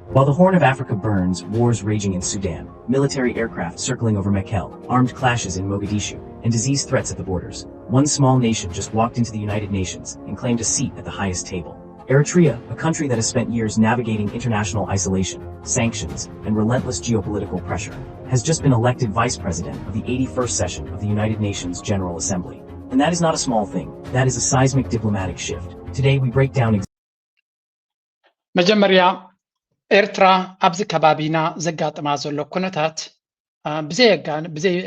While the Horn of Africa burns, wars raging in Sudan, military aircraft circling over Mekelle, armed clashes in Mogadishu, and disease threats at the borders, one small nation just walked into the United Nations and claimed a seat at the highest table. Eritrea, a country that has spent years navigating international isolation, sanctions, and relentless geopolitical pressure, has just been elected vice president of the eighty-first session of the United Nations General Assembly. And that is not a small thing. That is a seismic diplomatic shift. Today, we break down መጀመርያ ኤርትራ ኣብዚ ከባቢና ዘጋጥማ ዘሎ ኩነታት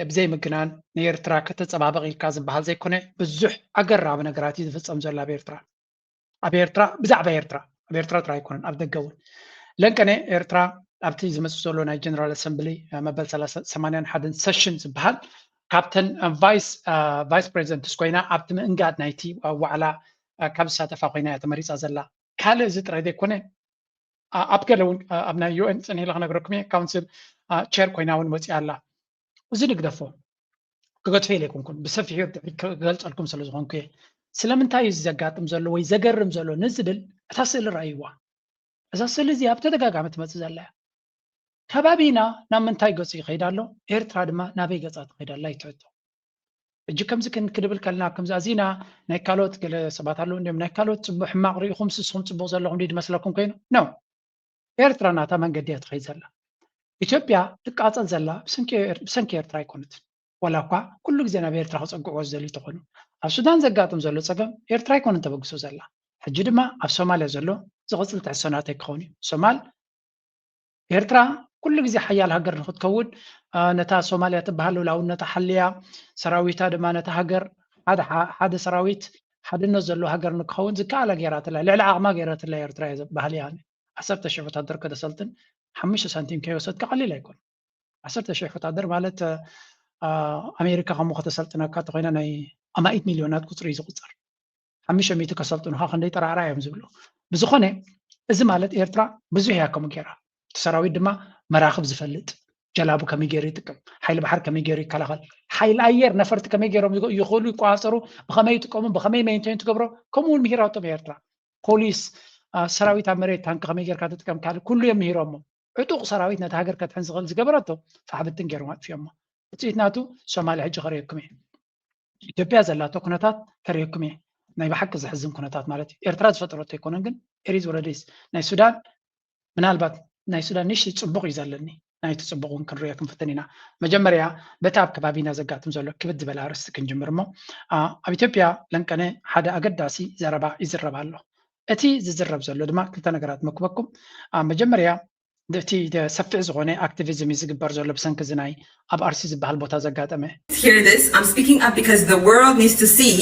ብዘይ ምግናን ንኤርትራ ከተፀባበቕ ኢልካ ዝበሃል ዘይኮነ ብዙሕ ኣገራሚ ነገራት እዩ ዝፍፀም ዘሎ ኣብ ኤርትራ ኣብ ኤርትራ ብዛዕባ ኤርትራ ኣብ ኤርትራ ጥራይ ኣይኮነን ኣብ ደገ እውን ለንቀነ ኤርትራ ኣብቲ ዝመፅእ ዘሎ ናይ ጀነራል ኣሰምብሊ መበል ሰማንያን ሓደን ሰሽን ዝበሃል ካብተን ቫይስ ፕሬዚደንትስ ኮይና ኣብቲ ምእንጋድ ናይቲ ዋዕላ ካብ ዝሳተፋ ኮይና እያ ተመሪፃ ዘላ ካልእ እዚ ጥራይ ዘይኮነ ኣብ ገለ እውን ኣብ ናይ ዩኤን ፅንሕ ኢለ ክነግረኩም እየ ካውንስል ቸር ኮይና እውን ወፂኣ ኣላ እዚ ንግደፎ ክገድፎ ኢለ ኣይኮንኩን ብሰፊሑ ክገልፀልኩም ስለ ዝኾንኩ እየ ስለምንታይ እዩ ዘጋጥም ዘሎ ወይ ዘገርም ዘሎ ንዝብል እታ ስእሊ ረኣይዋ እዛ ስእሊ እዚኣ ብተደጋጋሚ ትመፅእ ዘላ እያ ከባቢና ናብ ምንታይ ገፁ ይኸይድ ኣሎ ኤርትራ ድማ ናበይ ገፃ ትኸይድ ኣላ ይትሕቶ ሕጂ ከምዚ ክንክድብል ከለና ከምዚ ኣዚና ናይ ካልኦት ገለ ሰባት ኣለዉ እንዲም ናይ ካልኦት ፅቡቅ ሕማቅ ርኢኹም ስስኹም ፅቡቅ ዘለኹም ድመስለኩም ኮይኑ ነው ኤርትራ ናታ መንገዲ እያ ትኸይድ ዘላ ኢትዮጵያ ትቃፀል ዘላ ብሰንኪ ኤርትራ ኣይኮነትን ዋላ እኳ ኩሉ ግዜ ናብ ኤርትራ ክፀግዕዎ ዝደልዩ ተኾኑ ኣብ ሱዳን ዘጋጥም ዘሎ ፀገም ኤርትራ ኣይኮነን ተበግሶ ዘላ ሕጂ ድማ ኣብ ሶማልያ ዘሎ ዝቕፅል ትሕሶ ናተይ ክኸውን እዩ ሶማል ኤርትራ ኩሉ ግዜ ሓያል ሃገር ንክትከውን ነታ ሶማልያ ትበሃል ልውላውነታ ሓልያ ሰራዊታ ድማ ነታ ሃገር ሓደ ሰራዊት ሓድነት ዘለዎ ሃገር ንክኸውን ዝከኣላ ገይራትላ ልዕሊ ዓቕማ ገይራትላ ኤርትራ እየ ባህል እያ ዓሰርተ ሺሕ ወታደር ከተሰልጥን ሓሙሽተ ሳንቲም ከይወሰድካ ቀሊል ኣይኮን ዓሰርተ ሺሕ ወታደር ማለት ኣሜሪካ ከምኡ ከተሰልጥነካ ተኮይና ናይ ኣማኢት ሚልዮናት ቁፅሪ እዩ ዝቁፀር ሓሙሽተ ሚእቲ ከሰልጥኑካ ክንደይ ጠራዕራ እዮም ዝብሉ ብዝኾነ እዚ ማለት ኤርትራ ብዙሕ እያ ከምኡ ገይራ እቲ ሰራዊት ድማ መራክብ ዝፈልጥ ጀላቡ ከመይ ገይሩ ይጥቀም ሓይሊ ባሕር ከመይ ገይሩ ይከላኸል ሓይሊ ኣየር ነፈርቲ ከመይ ገይሮም ይኽእሉ ይቆፃፀሩ ብከመይ ይጥቀሙ ብከመይ ሜንቴን ትገብሮ ከምኡ እውን ምሂራቶም ኤርትራ ፖሊስ ሰራዊት ኣብ መሬት ታንኪ ከመይ ጌርካ ትጥቀም ካልእ ኩሉ እዮም ምሂሮሞ ዕጡቕ ሰራዊት ነቲ ሃገር ከድሕን ዝኽእል ዝገበረቶ ፋሕብትን ገይሮም ኣጥፊኦሞ ውፅኢት ናቱ ሶማሊ ሕጂ ከርእየኩም እየ ኢትዮጵያ ዘላቶ ኩነታት ከርእየኩም እየ ናይ ብሓቂ ዘሕዝን ኩነታት ማለት እዩ ኤርትራ ዝፈጠረቶ ኣይኮነን ግን ኤሪዝ ወረዲስ ናይ ሱዳን ምናልባት ናይ ሱዳን ንሽ ፅቡቅ እዩ ዘለኒ ናይቲ ፅቡቅ እውን ክንሪኦ ክንፍትን ኢና መጀመርያ በቲ ኣብ ከባቢና ዘጋጥም ዘሎ ክብድ ዝበለ ኣርእስቲ ክንጅምር እሞ ኣብ ኢትዮጵያ ለንቀነ ሓደ ኣገዳሲ ዘረባ ይዝረብ ኣሎ እቲ ዝዝረብ ዘሎ ድማ ክልተ ነገራት መክበኩም መጀመርያ እቲ ሰፊሕ ዝኾነ ኣክቲቪዝም እዩ ዝግበር ዘሎ ብሰንኪ እዚ ናይ ኣብ ኣርሲ ዝበሃል ቦታ ዘጋጠመ Hear this, I'm speaking up because the world needs to see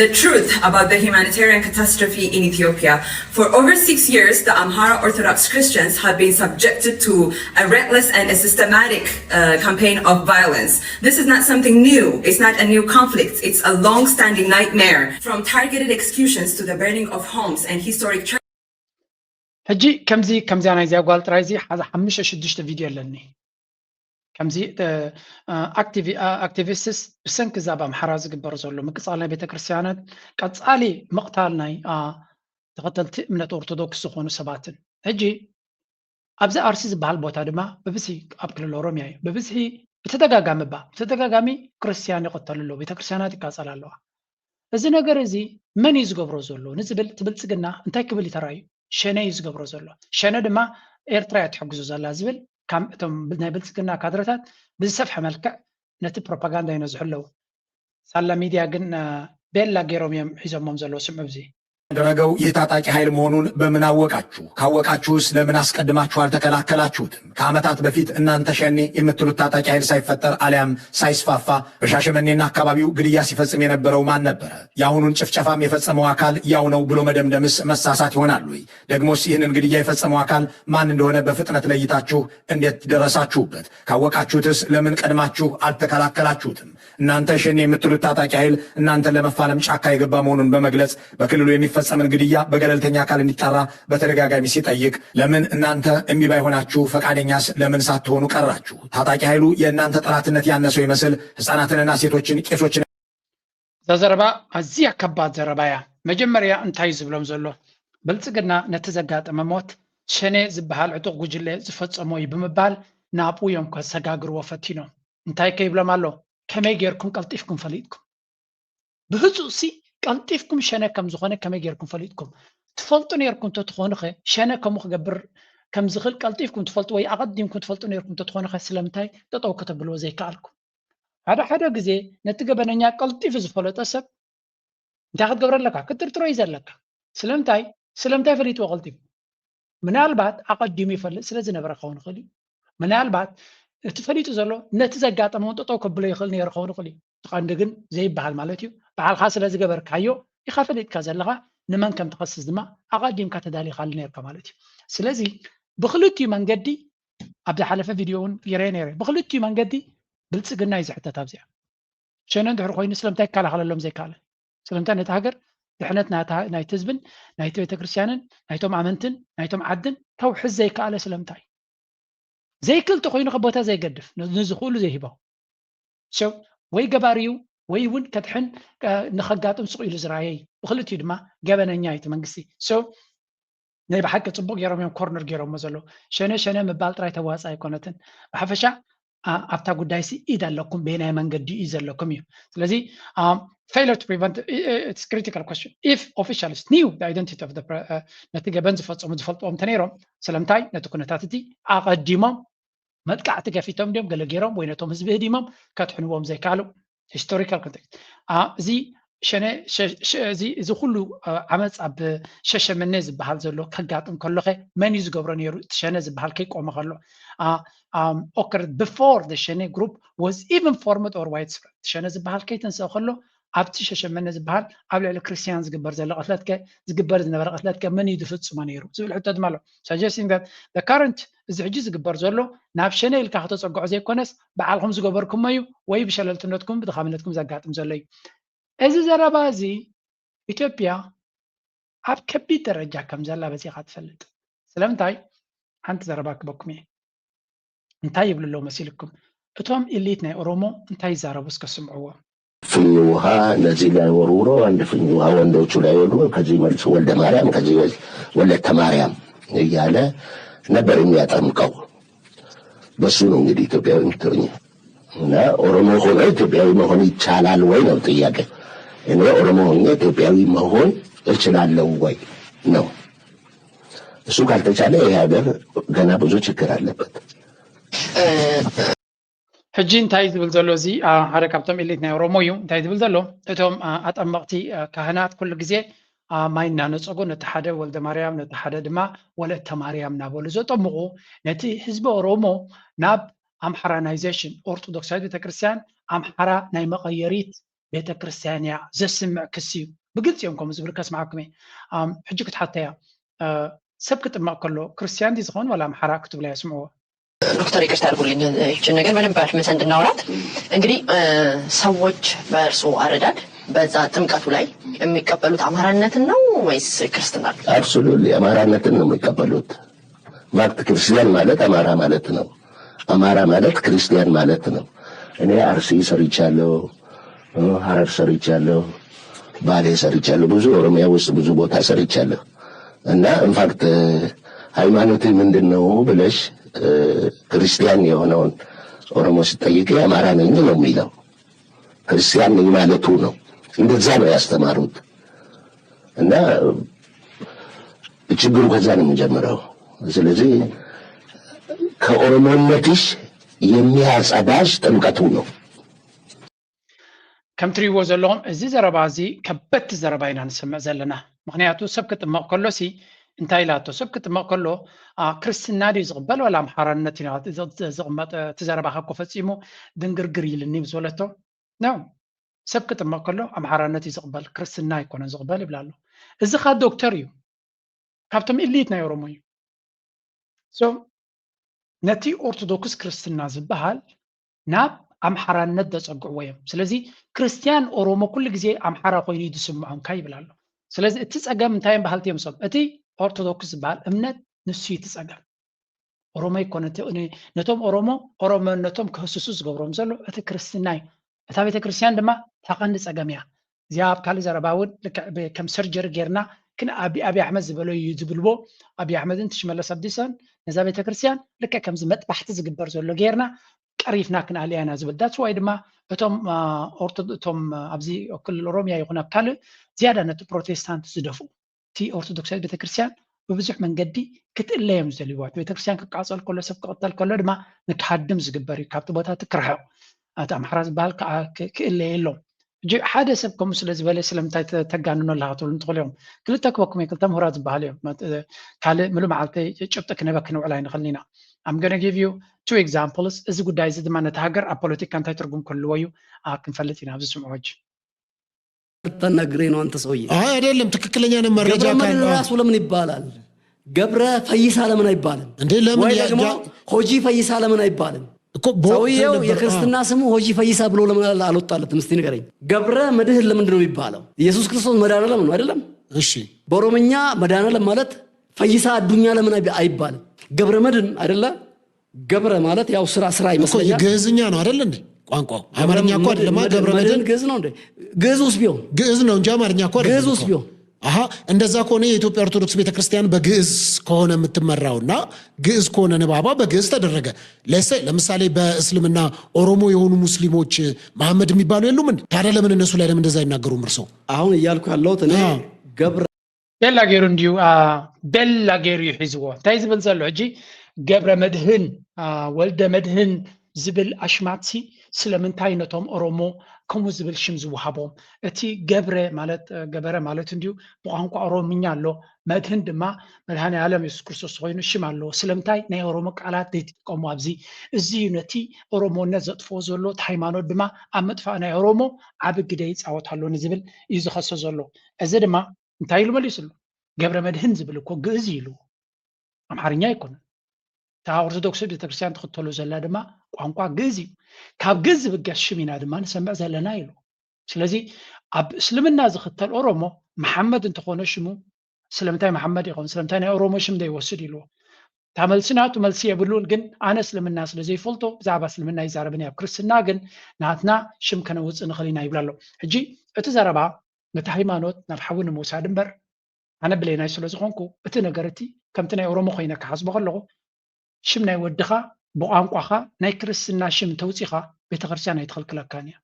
the truth about the humanitarian catastrophe in Ethiopia. For over six years, the Amhara Orthodox Christians have been subjected to a reckless and a systematic uh, campaign of violence. This is not something new. It's not a new conflict. It's a long-standing nightmare. From targeted executions to the burning of homes and historic churches. ሕጂ ከምዚ ከምዚኣ ናይዚኣ ጓል ጥራይ እዚ ሓዛ ሓሙሽተ ሽዱሽተ ቪድዮ ኣለኒ ከምዚ ኣክቲቪስትስ ብሰንኪ እዛ ኣብ ኣምሓራ ዝግበር ዘሎ ምቅፃል ናይ ቤተክርስትያናት ቀፃሊ ምቕታል ናይ ተኸተልቲ እምነት ኦርቶዶክስ ዝኾኑ ሰባትን ሕጂ ኣብዚ ኣርሲ ዝበሃል ቦታ ድማ ብብዝሒ ኣብ ክልል ኦሮምያ እዩ ብብዝሒ ብተደጋጋሚ እባ ብተደጋጋሚ ክርስትያን ይቐተሉ ኣለዉ ቤተክርስትያናት ይቃፀል ኣለዋ እዚ ነገር እዚ መን እዩ ዝገብሮ ዘሎ ንዝብል እቲ ብልፅግና እንታይ ክብል እዩ ተራእዩ ሸነ እዩ ዝገብሮ ዘሎ ሸነ ድማ ኤርትራ እያ ትሕግዞ ዘላ ዝብል ካብ እቶም ናይ ብልፅግና ካድረታት ብዝሰፍሐ መልክዕ ነቲ ፕሮፓጋንዳ ይነዝሑ ኣለዉ ሳላ ሚድያ ግን ቤላ ገይሮም እዮም ሒዞሞም ዘለዉ ስምዑ እዚ ያደረገው ይህ ታጣቂ ኃይል መሆኑን በምን አወቃችሁ? ካወቃችሁስ ለምን አስቀድማችሁ አልተከላከላችሁትም? ከዓመታት በፊት እናንተ ሸኔ የምትሉት ታጣቂ ኃይል ሳይፈጠር አሊያም ሳይስፋፋ በሻሸመኔና አካባቢው ግድያ ሲፈጽም የነበረው ማን ነበረ? የአሁኑን ጭፍጨፋም የፈጸመው አካል ያው ነው ብሎ መደምደምስ መሳሳት ይሆናል ወይ? ደግሞስ ይህንን ግድያ የፈጸመው አካል ማን እንደሆነ በፍጥነት ለይታችሁ እንዴት ደረሳችሁበት? ካወቃችሁትስ ለምን ቀድማችሁ አልተከላከላችሁትም? እናንተ ሸኔ የምትሉት ታጣቂ ኃይል እናንተን ለመፋለም ጫካ የገባ መሆኑን በመግለጽ በክልሉ የሚፈጸምን ግድያ በገለልተኛ አካል እንዲጣራ በተደጋጋሚ ሲጠይቅ ለምን እናንተ እምቢ ባይ ሆናችሁ ፈቃደኛስ ለምን ሳትሆኑ ቀራችሁ? ታጣቂ ኃይሉ የእናንተ ጠላትነት ያነሰው ይመስል ህፃናትንና ሴቶችን ቄሶችን እዛ ዘረባ ኣዝያ ከባድ ዘረባ እያ። መጀመርያ እንታይ እዩ ዝብሎም ዘሎ? ብልፅግና ነቲ ዘጋጠመ ሞት ሸኔ ዝበሃል ዕጡቕ ጉጅለ ዝፈጸሞ እዩ ብምባል ናብኡ እዮም ከሰጋግርዎ ፈቲኖም። እንታይ ከ ይብሎም ኣሎ? ከመይ ጌርኩም ቀልጢፍኩም ፈሊጥኩም? ብህፁእ ሲ ቀልጢፍኩም ሸነ ከም ዝኾነ ከመይ ጌርኩም ፈሊጥኩም? ትፈልጡ ኔርኩም እንተትኾኑ ኸ ሸነ ከምኡ ክገብር ከም ዝኽእል ቀልጢፍኩም ትፈልጡ ወይ ኣቐዲምኩም ትፈልጡ ኔርኩም እንተትኾኑ ኸ ስለምንታይ ጠጠው ከተብልዎ ዘይከኣልኩም? ሓደ ሓደ ግዜ ነቲ ገበነኛ ቀልጢፉ ዝፈለጠ ሰብ እንታይ ክትገብሮ ኣለካ? ክትጥርጥሮ እዩ ዘለካ። ስለምንታይ? ስለምንታይ ፈሊጥዎ ቀልጢፉ? ምናልባት ኣቐዲሙ ይፈልጥ ስለ ዝነበረ ክኸውን ይኽእል እዩ። ምናልባት እቲ ፈሊጡ ዘሎ ነቲ ዘጋጠመ እውን ጠጠው ከብሎ ይኽእል ነይሩ ክኸውን ይኽእል እዩ። እቲ ቀንዲ ግን ዘይበሃል ማለት እዩ። ባዕልኻ ስለ ዝገበርካዮ ኢኻ ፈሊጥካ ዘለኻ፣ ንመን ከም ትኸስስ ድማ ኣቐዲምካ ተዳሊኻሉ ነይርካ ማለት እዩ። ስለዚ ብኽልቲኡ መንገዲ ኣብ ዝሓለፈ ቪድዮ እውን ገይረዮ ነይረ። ብኽልቲኡ መንገዲ ብልፅግና እዩ ዝሕተት ኣብዚኣ። ሸነ እንድሕር ኮይኑ ስለምንታይ ይከላኸለሎም ዘይከኣለ? ስለምንታይ ነቲ ሃገር ድሕነት ናታ- ናይቲ ህዝብን ናይቲ ቤተክርስትያንን ናይቶም ኣመንትን ናይቶም ዓድን ከውሕዝ ዘይከኣለ ስለምንታይ? ዘይክእል ተኮይኑ ከ ቦታ ዘይገድፍ ነ- ነዚ ኩሉ ዘይህቦ ሰብ ወይ ገባሪ እዩ ወይ እውን ከድሕን እ፣ ንኸጋጥም ስቕ ኢሉ ዝረኣየ እዩ። ብክልቲኡ ድማ ገበነኛ እዩ እቲ መንግስቲ። So ናይ ብሓቂ ፅቡቅ ገይሮም እዮም ኮርነር ገይሮሞ ዘለዉ። ሸነ ሸነ ምባል ጥራይ ተዋፃ ኣይኮነትን። ብሓፈሻ ኣ- ኣብታ ጉዳይ ሲ ኢድ ኣለኩም፣ በየናይ መንገዲ እዩ ዘለኩም እዩ። ስለዚ um, failure to prevent it's critical question if officials knew the identity of the pre- uh, ነቲ ገበን ዝፈፀሙ ዝፈልጥዎም እንተነይሮም ስለምንታይ ነቲ ኩነታት እቲ ኣቐዲሞም መጥቃዕቲ ከፊቶም ድዮም ገለ ገይሮም ወይ ነቶም ህዝቢ ህዲሞም ከድሕንዎም ዘይከኣሉ? Historical context እዚ ሸነ ሸ- ሸ- እዚ እዚ ኩሉ አ፣ ዓመፅ ኣብ ሸሸመኔ ዝበሃል ዘሎ ከጋጥም ከሎኸ መን እዩ ዝገብሮ ነይሩ? እቲ ሸነ ዝበሃል ከይቆመ ከሎ አ፣ um, occurred before the ሸኔ group was even formed or widespread። እቲ ሸነ ዝበሃል ከይተንስአ ከሎ ኣብቲ ሸሸመኔ ዝበሃል ኣብ ልዕሊ ክርስትያን ዝግበር ዘሎ ቅትለት ከ ዝግበር ዝነበረ ቅትለት ከ መን እዩ ዝፍፅሞ ነይሩ ዝብል ሕቶ ድማ ኣሎ። Suggesting that the current እዚ ሕጂ ዝግበር ዘሎ ናብ ሸነ ኢልካ ከተፀግዖ ዘይኮነስ ባዕልኹም ዝገበርኩሞ እዩ ወይ ብሸለልትነትኩም ብድኻምነትኩም ዘጋጥም ዘሎ እዩ። እዚ ዘረባ እዚ ኢትዮጵያ ኣብ ከቢድ ደረጃ ከም ዘላ በዚኻ ትፈልጥ። ስለምንታይ? ሓንቲ ዘረባ ክበኩም እየ። እንታይ ይብሉ ኣለዉ መሲልኩም? እቶም ኢሊት ናይ ኦሮሞ እንታይ ይዛረቡ እስከ ስምዕዎም። ፍኝ ውሃ እነዚህ ላይ ወርውሮ አንድ ፍኝ ውሃ ወንዶቹ ላይ ወርውሮ ከዚህ መልስ ወልደ ማርያም ከዚህ መልስ ወለተ ማርያም እያለ ነበር የሚያጠምቀው። በሱ ነው እንግዲህ ኢትዮጵያዊ የምትሆኝ እና ኦሮሞ ሆኖ ኢትዮጵያዊ መሆን ይቻላል ወይ ነው ጥያቄ። እኔ ኦሮሞ ሆኜ ኢትዮጵያዊ መሆን እችላለሁ ወይ ነው። እሱ ካልተቻለ ይሄ ሀገር ገና ብዙ ችግር አለበት። ሕጂ እንታይ ዝብል ዘሎ እዚ ሓደ ካብቶም ኤሊት ናይ ኦሮሞ እዩ። እንታይ ዝብል ዘሎ እቶም ኣጠመቕቲ ካህናት ኩሉ ግዜ ማይ እናነፀጉ ነቲ ሓደ ወልደ ማርያም ነቲ ሓደ ድማ ወለተ ማርያም እናበሉ ዘጠምቑ ነቲ ህዝቢ ኦሮሞ ናብ ኣምሓራናይዜሽን ኦርቶዶክሳዊት ቤተክርስትያን ኣምሓራ ናይ መቐየሪት ቤተክርስትያን እያ ዘስምዕ ክሲ እዩ። ብግልፂ እዮም ከምኡ ዝብል ከስምዓኩም እየ። ሕጂ ክትሓተያ ሰብ ክጥመቕ ከሎ ክርስትያን ድዩ ዝኸውን ዋላ ኣምሓራ ክትብላ የስምዕዎ። ዶክተር ይቅርታ አድርጉልኝ፣ ይችን ነገር በደንብ አድምተን እንድናወራት። እንግዲህ ሰዎች በእርስዎ አረዳድ በዛ ጥምቀቱ ላይ የሚቀበሉት አማራነትን ነው ወይስ ክርስትና? Absolutely አማራነትን ነው የሚቀበሉት። ፋክት ክርስቲያን ማለት አማራ ማለት ነው። አማራ ማለት ክርስቲያን ማለት ነው። እኔ አርሲ ሰርቻለሁ፣ ሀረር ሰርቻለሁ፣ ባሌ ሰርቻለሁ፣ ብዙ ኦሮሚያ ውስጥ ብዙ ቦታ ሰርቻለሁ። እና ኢንፋክት ሃይማኖትህ ምንድን ነው ብለሽ ክርስቲያን የሆነውን ኦሮሞ ስትጠይቂ አማራ ነኝ ነው የሚለው። ክርስቲያን ነኝ ማለቱ ነው። እንደዛ ነው ያስተማሩት። እና ችግሩ ከዛ ነው የሚጀምረው። ስለዚህ ከኦሮሞነትሽ የሚያጸዳሽ ጥምቀቱ ነው። ከም ትሪእዎ ዘለኹም እዚ ዘረባ እዚ ከበድቲ ዘረባ ኢና ንሰምዕ ዘለና። ምክንያቱ ሰብ ክጥመቕ ከሎ ሲ እንታይ ኢላቶ? ሰብ ክጥመቕ ከሎ ክርስትና ድዩ ዝቕበል ዋላ ኣምሓራነት እዩ ዝቕመጥ? እቲ ዘረባ ከኮ ፈፂሙ ድንግርግር ኢልኒ ምስ በለቶ ነው። ሰብ ክጥመቕ ከሎ ኣምሓራነት እዩ ዝቕበል፣ ክርስትና ኣይኮነን ዝቕበል ይብላ ኣሎ። እዚ ካ ዶክተር እዩ፣ ካብቶም ኢሊት ናይ ኦሮሞ እዩ። ነቲ ኦርቶዶክስ ክርስትና ዝበሃል ናብ ኣምሓራነት ዘፀግዕዎ እዮም። ስለዚ ክርስትያን ኦሮሞ ኩሉ ግዜ ኣምሓራ ኮይኑ እዩ ዝስምዖም ካ ይብል ኣሎ። ስለዚ እቲ ፀገም እንታይ እዮም በሃልቲ እዮም ሰብ እቲ ኦርቶዶክስ ዝበሃል እምነት ንሱ እዩ እቲ ፀገም። ኦሮሞ ይኮነ ነቶም ኦሮሞ ኦሮሞነቶም ክህስሱ ዝገብሮም ዘሎ እቲ ክርስትና እዩ። እታ ቤተክርስትያን ድማ እታ ቀንዲ ፀገም እያ። እዚኣ ኣብ ካልእ ዘረባ እውን ልክዕ ከም ሰርጀሪ ጌርና ግን ኣብይ ኣሕመድ ዝበሎ እዩ ዝብልዎ። ኣብይ ኣሕመድን ሽመለስ ኣብዲሳን ነዛ ቤተክርስትያን ልክዕ ከምዚ መጥባሕቲ ዝግበር ዘሎ ጌርና ቀሪፍና ክንኣልያ ኢና ዝብል። That's why ድማ እቶም እቶም ኣብዚ ክልል ኦሮሚያ ይኹን ኣብ ካልእ ዝያዳ ነቲ ፕሮቴስታንት ዝደፍኡ፣ እቲ ኦርቶዶክሳዊት ቤተክርስትያን ብብዙሕ መንገዲ ክትእለ እዮም ዝደልይዋ። ቤተክርስትያን ክቃፀል ከሎ፣ ሰብ ክቕተል ከሎ ድማ ንክሃድም ዝግበር እዩ። ካብቲ ቦታ እቲ ክርሕቕ፣ እቲ ኣምሓራ ዝበሃል ከዓ ክእለ የሎም። ሓደ ሰብ ከምኡ ስለ ዝበለ ስለምንታይ ተጋንኖ ኣለካ ትብሉ እንትኽእሉ እዮም። ክልተ ክበኩም ክልተ ምሁራት ዝበሃሉ እዮም። ካልእ ምሉ መዓልቲ ጭብጢ ክነበ ክንውዕል ኣይንኽእልን ኢና። I'm gonna give you two examples። እዚ ጉዳይ እዚ ድማ ነቲ ሃገር ኣብ ፖለቲካ እንታይ ትርጉም ክህልዎ እዩ ክንፈልጥ ኢና። ኣብዚ ስምዑ ሕጂ። ልታናግረኝ ነው አንተ ሰውዬ። አይ አይደለም፣ ትክክለኛ ነው መረጃ ገብረ ካለ መድህን ራሱ ለምን ይባላል? ገብረ ፈይሳ ለምን አይባልም? እንዴ ለምን ወይ ያ- ደግሞ ያ- ሆጂ ፈይሳ ለምን አይባልም? እኮ በወቅቱ ሰውየው የነበረ- የክርስትና ስሙ ሆጂ ፈይሳ ብሎ ለምን አል- አልወጣለትም? እስቲ ንገረኝ። ገብረ መድህን ለምንድን ነው የሚባለው? ኢየሱስ ክርስቶስ መድኃኔዓለም ነው አይደለም? እሺ በኦሮምኛ መድኃኔዓለም ማለት ፈይሳ አዱኛ ለምን አይብ- አይባልም? ገብረ መድህን አይደለ? ገብረ ማለት ያው ስራ ስራ እኮ ይመስለኛል። የግዕዝኛ ነው አይደል እንዴ? ቋንቋው አማርኛ እኮ አይደለም። ገብረ መድህን መድህን ግዕዝ ነው እንዴ? ግዕዝ ውስጥ ቢሆን ግዕዝ ነው እንጂ አማርኛ እኮ አይደለም ግዕዝ ውስጥ እኮ። ቢሆን አሀ፣ እንደዛ ከሆነ የኢትዮጵያ ኦርቶዶክስ ቤተክርስቲያን በግዕዝ ከሆነ የምትመራውና ግዕዝ ከሆነ ንባቧ በግዕዝ ተደረገ። ለሰ ለምሳሌ በእስልምና ኦሮሞ የሆኑ ሙስሊሞች መሐመድ የሚባሉ የሉም እንዴ? ታዲያ ለምን እነሱ ላይ ለምን እንደዛ አይናገሩም? እርሰው አሁን እያልኩ ያለሁት እኔ አዎ። ገብረ ቤላ ገይሩ እንድዩ። አ፣ ቤላ ገይሩ እዩ ሒዝዎ። እንታይ ዝብል ዘሎ ሕጂ? ገብረ መድህን፣ አ፣ ወልደ መድህን ዝብል ኣሽማትሲ ስለምንታይ ነቶም ኦሮሞ ከምኡ ዝብል ሽም ዝወሃቦም? እቲ ገብረ ማለት፣ አ፣ ገበረ ማለት እንድዩ ብቋንቋ ኦሮምኛ ኣሎ። መድህን ድማ መድኃኔ ዓለም የሱስ ክርስቶስ ኮይኑ ሽም ኣለዎ። ስለምንታይ ናይ ኦሮሞ ቃላት ዘይትጥቀሙ ኣብዚ? እዚ እዩ ነቲ ኦሮሞነት ዘጥፍኦ ዘሎ፣ እቲ ሃይማኖት ድማ ኣብ ምጥፋእ ናይ ኦሮሞ ዓቢ ግደ ይፃወት ኣሎ ንዝብል እዩ ዝኸሶ ዘሎ። እዚ ድማ እንታይ ኢሉ መሊሱሉ? ገብረ መድህን ዝብል እኮ ግእዝ እዩ ኢሉ፣ ኣምሓርኛ ኣይኮነን። እታ ኦርቶዶክስ ቤተክርስትያን ትኽተሎ ዘላ ድማ ቋንቋ ግእዝ እዩ። ካብ ግእዝ ዝብገስ ሽም ኢና ድማ ንሰምዕ ዘለና ኢሉ። ስለዚ ኣብ እስልምና ዝኽተል ኦሮሞ መሓመድ እንተኾነ ሽሙ ስለምንታይ መሓመድ ይኸውን? ስለምንታይ ናይ ኦሮሞ ሽም ዘይወስድ ኢልዎ? እታ መልሲ ናቱ መልሲ የብሉን። ግን ኣነ እስልምና ስለ ዘይፈልጦ ብዛዕባ እስልምና ይዛረብን እየ። ኣብ ክርስትና ግን ናትና ሽም ከነውፅእ ንኽእል ኢና ይብል ኣሎ። ሕጂ እቲ ዘረባ ነቲ ሃይማኖት ናብ ሓዊ ንምውሳድ እምበር ኣነ ብሌናይ ስለ ዝኾንኩ እቲ ነገር እቲ ከምቲ ናይ ኦሮሞ ኮይነ ክሓስቦ ከለኹ ሽም ናይ ወድኻ ብቋንቋኻ ናይ ክርስትና ሽም እንተውፂኻ ቤተክርስትያን ኣይትኽልክለካን እያ።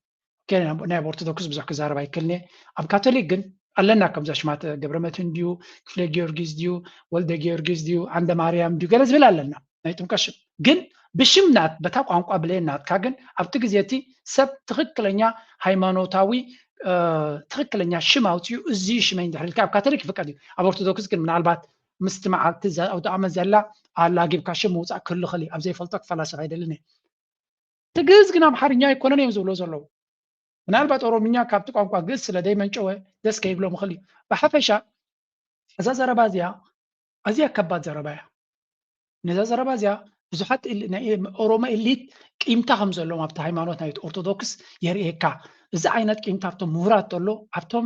ኦኬ፣ ናይ ኦርቶዶክስ ብዙሕ ክዛረብ ኣይክእልን እየ። ኣብ ካቶሊክ ግን ኣለና ከምዚ ኣሽማት ገብረመድህን ድዩ ክፍለ ጊዮርጊስ ድዩ ወልደ ጊዮርጊስ ድዩ ዓንደ ማርያም ድዩ ገለ ዝብል ኣለና ናይ ጥምቀት ሽም። ግን ብሽም ናት በታ ቋንቋ ብሌን ናትካ ግን ኣብቲ ግዜ እቲ ሰብ ትኽክለኛ ሃይማኖታዊ ትኽክለኛ ሽም ኣውፅኡ እዚ ሽመይ እንድሕር ኢልካ ኣብ ካቶሊክ ይፍቀድ እዩ። ኣብ ኦርቶዶክስ ግን ምናልባት ምስቲ መዓልቲ ኣውደ ኣመት ዘላ ኣላጊብካ ሽም ምውፃእ ክህሉ ይኽእል እዩ። ኣብ ዘይፈልጦ ክፈላሰፍ ኣይደልን እየ። እቲ ግእዝ ግን ኣምሓርኛ ኣይኮነን እዮም ዝብሎ ዘለዉ። ምናልባት ኦሮምኛ ካብቲ ቋንቋ ግእዝ ስለ ዘይመንጨወ ደስ ከይብሎም ይኽእል እዩ። ብሓፈሻ እዛ ዘረባ እዚኣ ኣዝያ ከባድ ዘረባ እያ። ነዛ ዘረባ እዚኣ ብዙሓት እል- ናይ ኦሮሞ ኤሊት ቂምታ ከም ዘለዎም ኣብቲ ሃይማኖት ናይ ኦርቶዶክስ የርእየካ። እዚ ዓይነት ቂምታ ኣብቶም ምሁራት ዘሎ ኣብቶም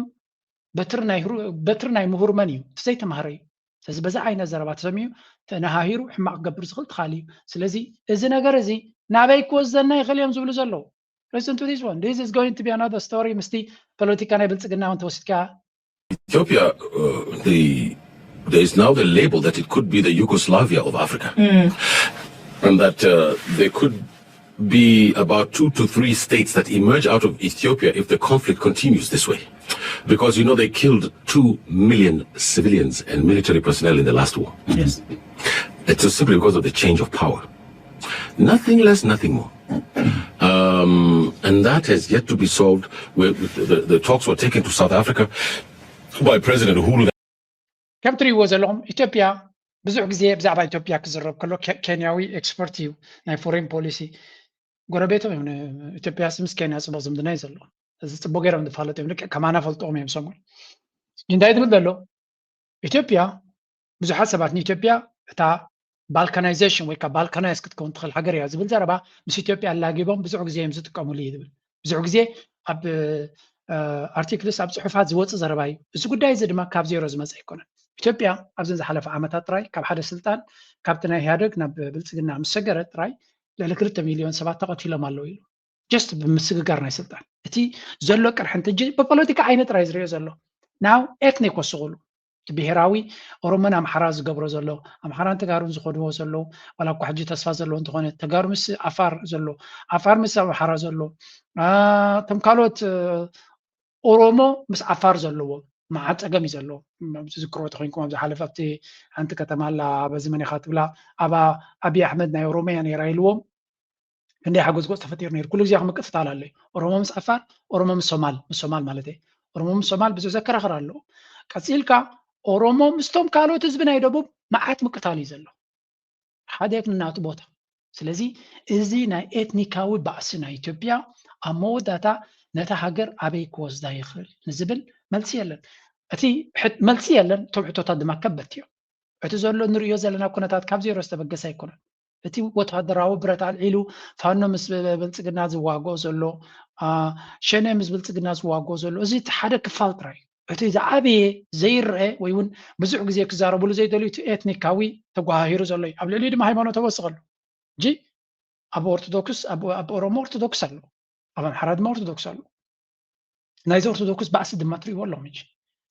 በትሪ ናይ ህሩ- በትሪ ናይ ምሁር መን እዩ? እቲ ዘይተማህረ እዩ። ስለዚ በዚ ዓይነት ዘረባ ተሰሚዑ ተነሃሂሩ ሕማቕ ክገብር ዝኽእል ትኻል እዩ። ስለዚ እዚ ነገር እዚ ናበይ ክወስደና ይኽእል እዮም ዝብሉ ዘለዉ። Listen to this one. This is going to be another story. ምስቲ ፖለቲካ ናይ ብልጽግና እውን ተወሲድካ Ethiopia, uh, the there is now the label that it could be the Yugoslavia of Africa, and that uh, there could be about two to three states that emerge out of Ethiopia if the conflict continues this way, because you know they killed two million civilians and military personnel in the last war. Yes, it's just simply because of the change of power. Nothing less, nothing more. Um, and that has yet to be solved. Where the, the, the talks were taken to South Africa by President Uhuru. ከም ትሪእዎ ዘለኹም ኢትዮጵያ ብዙሕ ግዜ ብዛዕባ ኢትዮጵያ ክዝረብ ከሎ ኬ- ኬንያዊ ኤክስፐርት እዩ ናይ ፎሬን ፖሊሲ። ጎረቤቶም እዮም። ኢትዮጵያ ምስ ኬንያ ፅቡቅ ዝምድና እዩ ዘለዎ። እዚ ፅቡቅ ገይሮም ዝፋለጡ እዮም። ልክዕ ከማና ፈልጥኦም እዮም ሰሙን እንታይ ትብል ዘሎ? ኢትዮጵያ ብዙሓት ሰባት ንኢትዮጵያ እታ ባልካናይዜሽን ወይ ከዓ ባልካናይዝ ክትከውን ትኽእል ሃገር እያ ዝብል ዘረባ ምስ ኢትዮጵያ ኣላጊቦም ብዙሕ ግዜ እዮም ዝጥቀሙሉ እዩ ዝብል። ብዙሕ ግዜ ኣብ ኣርቲክልስ ኣብ ፅሑፋት ዝወፅእ ዘረባ እዩ። እዚ ጉዳይ እዚ ድማ ካብ ዜሮ ዝመፀ ኣይኮነን። ኢትዮጵያ ኣብዘን ዝሓለፈ ዓመታት ጥራይ ካብ ሓደ ስልጣን ካብቲ ናይ ኢህኣደግ ናብ ብልፅግና ምስ ሰገረ ጥራይ ልዕሊ ክልተ ሚሊዮን ሰባት ተቐቲሎም ኣለዉ ኢሉ። ጀስት ብምስግጋር ናይ ስልጣን እቲ ዘሎ ቅርሕንቲ እንጂ ብፖለቲካ ዓይኒ ጥራይ ዝሪኦ ዘሎ ናው ኤትኒክ ወስቑሉ ብሄራዊ ኦሮሞን ኣምሓራ ዝገብሮ ዘሎ፣ ኣምሓራን ተጋሩን ዝኸድዎ ዘለዉ፣ ዋላ እኳ ሕጂ ተስፋ ዘለዎ እንተኾነ፣ ተጋሩ ምስ ዓፋር ዘሎ፣ ዓፋር ምስ ኣምሓራ ዘሎ፣ እቶም ካልኦት ኦሮሞ ምስ ዓፋር ዘለዎ መዓት ፀገም እዩ ዘለዎ። ዝዝክሮ ተኮይንኩም ኣብ ዝሓለፈ ኣብቲ ሓንቲ ከተማ ኣላ በዚ መን ኢኻ ትብላ ኣብ ኣብይ ኣሕመድ ናይ ኦሮሚያ ነይራ ኢልዎም ክንደይ ሓጎስ ጎፅ ተፈጢሩ ነይሩ። ኩሉ ግዜ ምቅፍታል ኣሎ። ኦሮሞ ምስ ዓፋር፣ ኦሮሞ ምስ ሶማል፣ ምስ ሶማል ማለት እዩ። ኦሮሞ ምስ ሶማል ብዙሕ ዘከራኽር ኣለዎ። ቀፂልካ ኦሮሞ ምስቶም ካልኦት ህዝቢ ናይ ደቡብ መዓት ምቅታል እዩ ዘሎ። ሓደ ክን ናቱ ቦታ። ስለዚ እዚ ናይ ኤትኒካዊ ባእሲ ናይ ኢትዮጵያ ኣብ መወዳእታ ነታ ሃገር ኣበይ ክወስዳ ይኽእል ንዝብል መልሲ የለን። እቲ መልሲ የለን። እቶም ሕቶታት ድማ ከበድቲ እዮም። እቲ ዘሎ ንሪኦ ዘለና ኩነታት ካብ ዜሮ ዝተበገሰ ኣይኮነን። እቲ ወታደራዊ ብረት ኣልዒሉ ፋኖ ምስ ብልፅግና ዝዋግኦ ዘሎ፣ ሸኔ ምስ ብልፅግና ዝዋግኦ ዘሎ፣ እዚ እቲ ሓደ ክፋል ጥራይ። እቲ ዝዓበየ ዘይረአ ወይ እውን ብዙሕ ግዜ ክዛረብሉ ዘይደልዩ እቲ ኤትኒካዊ ተጓሃሂሩ ዘሎ እዩ። ኣብ ልዕሊኡ ድማ ሃይማኖት ተወስኸሉ። ሕጂ ኣብ ኦርቶዶክስ ኣብ ኦሮሞ ኦርቶዶክስ ኣሎ፣ ኣብ ኣምሓራ ድማ ኦርቶዶክስ ኣሎ። ናይዚ ኦርቶዶክስ ባእሲ ድማ ትሪእዎ ኣለኹም። ሕጂ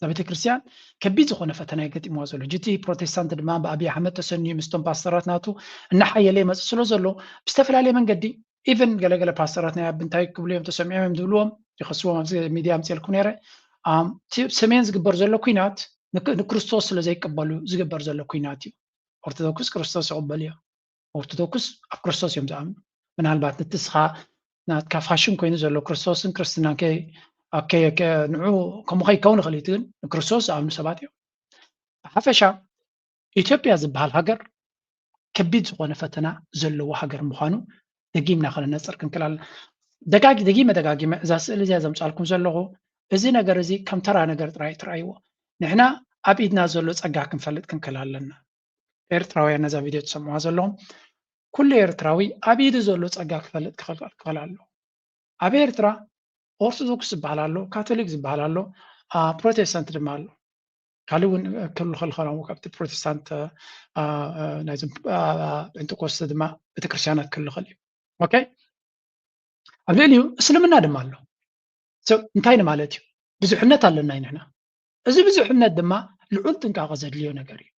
እዛ ቤተክርስትያን ከቢድ ዝኾነ ፈተና የገጢምዋ ዘሎ። ሕጂ እቲ ፕሮቴስታንት ድማ ብኣብይ ኣሕመድ ተሰንዩ ምስቶም ፓስተራት ናቱ እናሓየለ ይመፅእ ስለ ዘሎ ብዝተፈላለየ መንገዲ ኢቨን ገለገለ ፓስተራት ናይ ኣብ እንታይ ክብሉ እዮም ተሰሚዖም እዮም ዝብልዎም ይኸስዎም ኣብዚ ሚድያ ኣምፅልኩም ነይረ። ሰሜን ዝግበር ዘሎ ኩናት ንክርስቶስ ስለ ዘይቀበሉ ዝግበር ዘሎ ኩናት እዩ። ኦርቶዶክስ ክርስቶስ ይቕበሉ እዮም። ኦርቶዶክስ ኣብ ክርስቶስ እዮም ዝኣምኑ። ምናልባት ንትስኻ ናትካ ፋሽን ኮይኑ ዘሎ ክርስቶስን ክርስትናን ንዑ ከምኡ ከይከውን ይኽእል እዩ ግን ንክርስቶስ ዝኣምኑ ሰባት እዮም። ብሓፈሻ ኢትዮጵያ ዝበሃል ሃገር ከቢድ ዝኾነ ፈተና ዘለዎ ሃገር ምዃኑ ደጊምና ከነነፅር ክንክእል ኣለና። ደጋጊ ደጊመ ደጋጊመ እዛ ስእሊ እዚኣ ዘምፃልኩም ዘለኹ እዚ ነገር እዚ ከም ተራ ነገር ጥራይ ትረኣይዎ። ንሕና ኣብ ኢድና ዘሎ ፀጋ ክንፈልጥ ክንክእል ኣለና። ኤርትራውያን ነዛ ቪድዮ ትሰምዑዋ ዘለኹም ኩሉ ኤርትራዊ ኣብ ኢዱ ዘሎ ፀጋ ክፈልጥ ክኽእል ኣለዎ። ኣብ ኤርትራ ኦርቶዶክስ ዝበሃል ኣሎ፣ ካቶሊክ ዝበሃል ኣሎ፣ ፕሮቴስታንት ድማ ኣሎ። ካልእ እውን ክህሉ ከልኸ ካብቲ ፕሮቴስታንት ናይዞም ጴንጠቆስተ ድማ ቤተክርስትያናት ክህሉ ከል እዩ። ኦኬ ኣብ ልዕሊኡ እስልምና ድማ ኣሎ። ሰብ እንታይ ንማለት እዩ? ብዙሕነት ኣለና እዩ ንሕና። እዚ ብዙሕነት ድማ ልዑል ጥንቃቐ ዘድልዮ ነገር እዩ።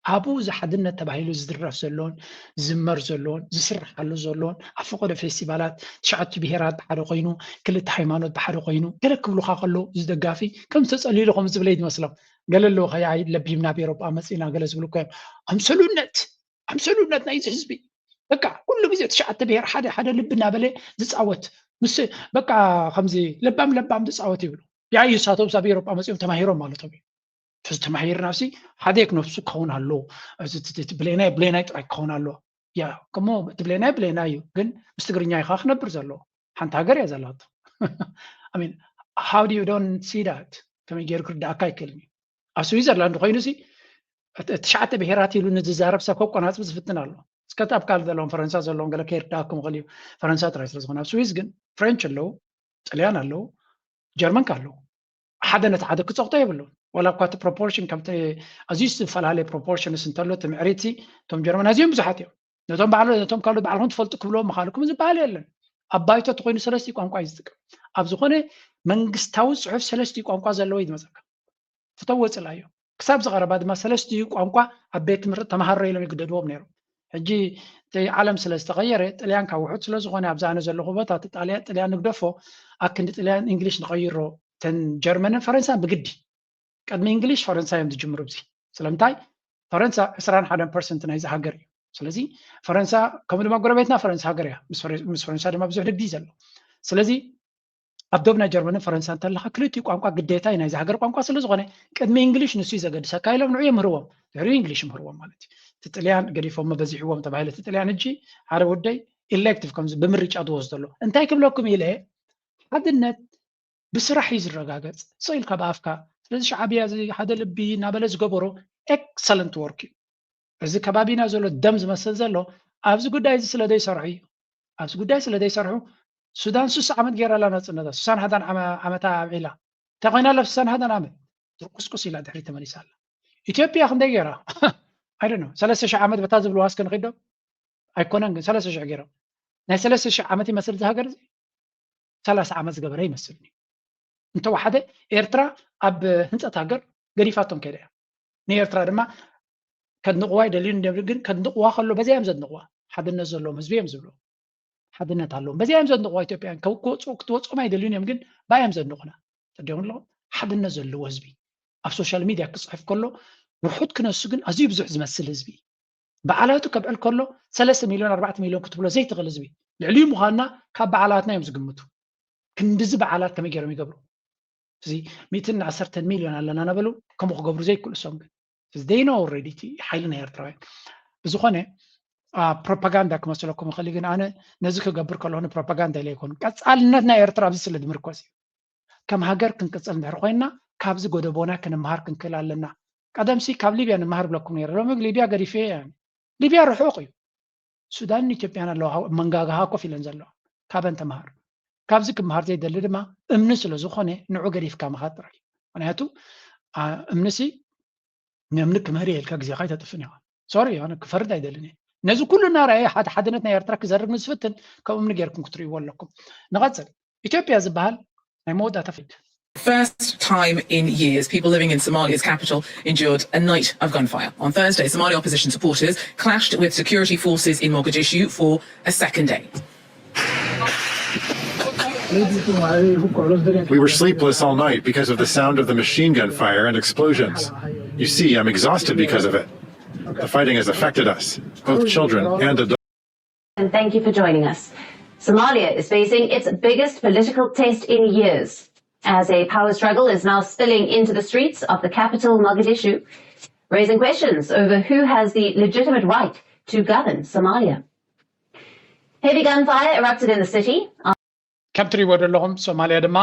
ኣብኡ እዚ ሓድነት ተባሂሉ ዝድረፍ ዘሎን ዝዝመር ዘሎን ዝስርሓሉ ዘሎን ኣብ ፈቐዶ ፌስቲቫላት ትሽዓቱ ብሄራት ብሓደ ኮይኑ ክልተ ሃይማኖት ብሓደ ኮይኑ ገለ ክብሉካ ከለዉ እዚ ደጋፊ ከም ዝተፀልይሉ ከም ዝብለ እዩ ዝመስሎም። ገለ ኣለዉ ከኣ ለቢምና ኣብ ኤሮጳ መፂና ገለ ዝብሉ እኮ እዮም። ኣምሰሉነት ኣምሰሉነት ናይዚ ህዝቢ በቃ ኩሉ ግዜ ትሽዓተ ብሄር ሓደ ሓደ ልቢ እናበለ ዝፃወት ምስ በቃ ከምዚ ለባም ለባም ዝፃወት ይብሉ። ያዩ እሳቶም ኣብ ኤሮጳ መፂኦም ተማሂሮም ማለቶም እዩ። ተዚ ተማሂርና ሲ ሓደ ክነፍሱ ክኸውን ኣለዎ። ብሌናይ ብሌናይ ጥራይ ክኸውን ኣለዎ። ያ ከሞ እቲ ብሌናይ ብሌናይ እዩ ግን ምስ ትግርኛ ኢኻ ክነብር ዘለዎ። ሓንቲ ሃገር እያ ዘላቶ። I mean how do you don't see that? ከመይ ገይሩ ክርዳእካ ኣይክእልን እዩ። ኣብ ስዊዘርላንድ ኮይኑ ሲ ትሽዓተ ብሄራት ኢሉ ንዝዛረብ ሰብ ከቆናፅብ ዝፍትን ኣሎ። እስከ ኣብ ካልእ ዘለዎም ፈረንሳ ዘለዎም ገለ ከይርዳእኩም ይኽእል እዩ። ፈረንሳ ጥራይ ስለ ዝኾነ ኣብ ስዊዝ ግን ፍሬንች ኣለዉ፣ ጥልያን ኣለዉ፣ ጀርመን ከ ኣለዉ። ሓደ ነቲ ሓደ ክፀቕጦ የብሉን። ዋላ እኳ እቲ ፕሮፖርሽን ከምቲ ኣዝዩ ዝተፈላለየ ፕሮፖርሽንስ እንተሎ እቲ ምዕሪት እቶም ጀርመን ኣዝዮም ብዙሓት እዮም። ነቶም ባዕሎ ነቶም ካልኦት ባዕልኹም ትፈልጡ ክብልዎም ምኻልኩም ዝበሃል የለን። ኣብ ባይቶ ተኮይኑ ሰለስቲ ቋንቋ እዩ ዝጥቀም። ኣብ ዝኾነ መንግስታዊ ፅሑፍ ሰለስቲ ቋንቋ ዘለዎ እዩ ዝመፀካ። ፍተው ወፅላ እዩ። ክሳብ ዝቐረባ ድማ ሰለስቲኡ ቋንቋ ኣብ ቤት ትምህርቲ ተምሃሮ ኢሎም ይግደድዎም ነይሮም። ሕጂ እቲ ዓለም ስለ ዝተቐየረ ጥልያን ካብ ውሑድ ስለ ዝኾነ ኣብዚ ኣነ ዘለኹ ቦታ እቲ ጣልያን ጥልያን ንግደፎ ኣክንዲ ጥልያን እንግሊሽ ንቐይሮ እተን ጀርመንን ፈረንሳን ብግዲ ቅድሚ እንግሊሽ ፈረንሳ እዮም ዝጅምሩ። እዚ ስለምንታይ ፈረንሳ ዕስራን ሓደን ፐርሰንት ናይዚ ሃገር እዩ። ስለዚ ፈረንሳ ከምኡ ድማ ጎረቤትና ፈረንሳ ሃገር እያ። ምስ ፈረንሳ ድማ ብዙሕ ንግዲ እዩ ዘሎ። ስለዚ ኣብ ዶብ ናይ ጀርመንን ፈረንሳ እንተለካ ክልቲኡ ቋንቋ ግዴታ እዩ ናይዚ ሃገር ቋንቋ ስለ ዝኾነ ቅድሚ እንግሊሽ ንሱ እዩ ዘገድሰካ ኢሎም ንዑ የምህርዎም። ድሕሪኡ እንግሊሽ ምህርዎም ማለት እዩ። እቲ ጥልያን ገዲፎሞ በዚሕዎም ተባሂለ እቲ ጥልያን ሕጂ ሓደ ወደይ ኢሌክቲቭ ከምዚ ብምርጫ ዝወስዶ ኣሎ እንታይ ክብለኩም ኢለ ሓድነት ብስራሕ እዩ ዝረጋገፅ ስቕ ኢልካ ብኣፍካ። ስለዚ ሻዕብያ እዚ ሓደ ልቢ እናበለ ዝገበሮ ኤክሰለንት ወርክ እዩ። እዚ ከባቢና ዘሎ ደም ዝመስል ዘሎ ኣብዚ ጉዳይ እዚ ስለ ዘይሰርሑ እዩ። ኣብዚ ጉዳይ ስለ ዘይሰርሑ ሱዳን ሱሳ ዓመት ገይራ ኣላ ናፅነታ ሱሳን ሓዳን ዓመታ ኣብዒላ እንታይ ኮይና ኣላ ሱሳን ሓዳን ዓመት ድርቁስቁስ ኢላ ድሕሪ ተመሊሳ ኣላ። ኢትዮጵያ ክንደይ ገይራ ኣይደ ሰለስተ ሽሕ ዓመት በታ ዝብልዋ እስከ ንኺዶ ኣይኮነን ግን ሰለስተ ሽሕ ገይሮም ናይ ሰለስተ ሽሕ ዓመት ይመስል እዚ ሃገር እዚ ሰላሳ ዓመት ዝገበረ ይመስልኒ። እንተወሓደ ኤርትራ ኣብ ህንፀት ሃገር ገዲፋቶም ከይዳ እያ። ንኤርትራ ድማ ከድንቕዋ ይደልዩ እንዲም፣ ግን ከድንቕዋ ከሎ በዚኣ እዮም ዘድንቕዋ። ሓድነት ዘለዎም ህዝቢ እዮም ዝብሉ። ሓድነት ኣለዎም። በዚኣ እዮም ዘድንቕዋ ኢትዮጵያን። ከው-፣ ክወጽ-፣ ክትወጽኦም ኣይደልዩን እዮም፣ ግን ብኣ እዮም ዘድንቑና። ተደዮም ኣለኹም። ሓድነት ዘለዎ ህዝቢ። ኣብ ሶሻል ሚድያ ክጽሕፍ ከሎ ውሑድ ክነሱ ግን ኣዝዩ ብዙሕ ዝመስል ህዝቢ። በዓላቱ ከብዕል ከሎ ሰለስተ ሚልዮን ኣርባዕተ ሚልዮን ክትብሎ ዘይትኽእል ህዝቢ። ልዕሊኡ ምዃንና ካብ በዓላትና እዮም ዝግምቱ። ክንድዚ በዓላት ከመይ ገይሮም ይገብሩ? እዚ ሚእትን ዓሰርተን ሚልዮን ኣለና እናበሉ ከምኡ ክገብሩ ዘይክእሉ እሶም ግን። እዚ they know already እቲ ሓይሊ ናይ ኤርትራውያን። ብዝኾነ፣ አ፣ ፕሮፓጋንዳ ክመስለኩም ይኽእል እዩ፣ ግን ኣነ ነዚ ክገብር ከለኹ ንፕሮፓጋንዳ ኢለ ኣይኮኑን። ቀጻልነት ናይ ኤርትራ ኣብዚ ስለ ዝምርኮስ እዩ። ከም ሃገር ክንቅጽል እንድሕር ኮይንና ካብዚ ጎደቦና ክንመሃር ክንክእል ኣለና። ቀደምሲ ካብ ሊብያ ንምሃር ብለኩም ነይረ። ሎሚ ሊብያ ገዲፈ እየ። ሊብያ ርሑቕ እዩ። ሱዳንን ኢትዮጵያን ኣለዋ፣ ሃው-፣ መንጋጋ ሃ ኮፍ ኢለን ዘለዋ። ካበን ተምሃር። ካብዚ ክምሃር ዘይደሊ ድማ እምኒ ስለ ዝኾነ ንዑ ገዲፍካ ምኻድ ጥራይ እዩ። ምክንያቱ፣ አ፣ እምኒሲ ንእምኒ ክምህር እየ ኢልካ ግዜኻ ኣይተጥፍን ኢኻ። ሶሪ፣ ኣነ ክፈርድ ኣይደልን እየ። ነዚ ኩሉ እናረኣየ ሓደ ሓድነት ናይ ኤርትራ ክዘርግ ንዝፍትን ከም እምኒ ጌርኩም ክትርእይዎ ኣለኩም። ንቐጽል። ኢትዮጵያ ዝበሃል ናይ መወዳእታ ፊት። First time in years, people living in Somalia's capital endured a night of gunfire. On Thursday, Somali opposition supporters clashed with security forces in Mogadishu for a second day. We were sleepless all night because of the sound of the machine gun fire and explosions. You see, I'm exhausted because of it. The fighting has affected us, both children and adults. And thank you for joining us. Somalia is facing its biggest political test in years, as a power struggle is now spilling into the streets of the capital, Mogadishu, raising questions over who has the legitimate right to govern Somalia. Heavy gunfire erupted in the city. ከም ትሪእዎ ዘለኹም ሶማልያ ድማ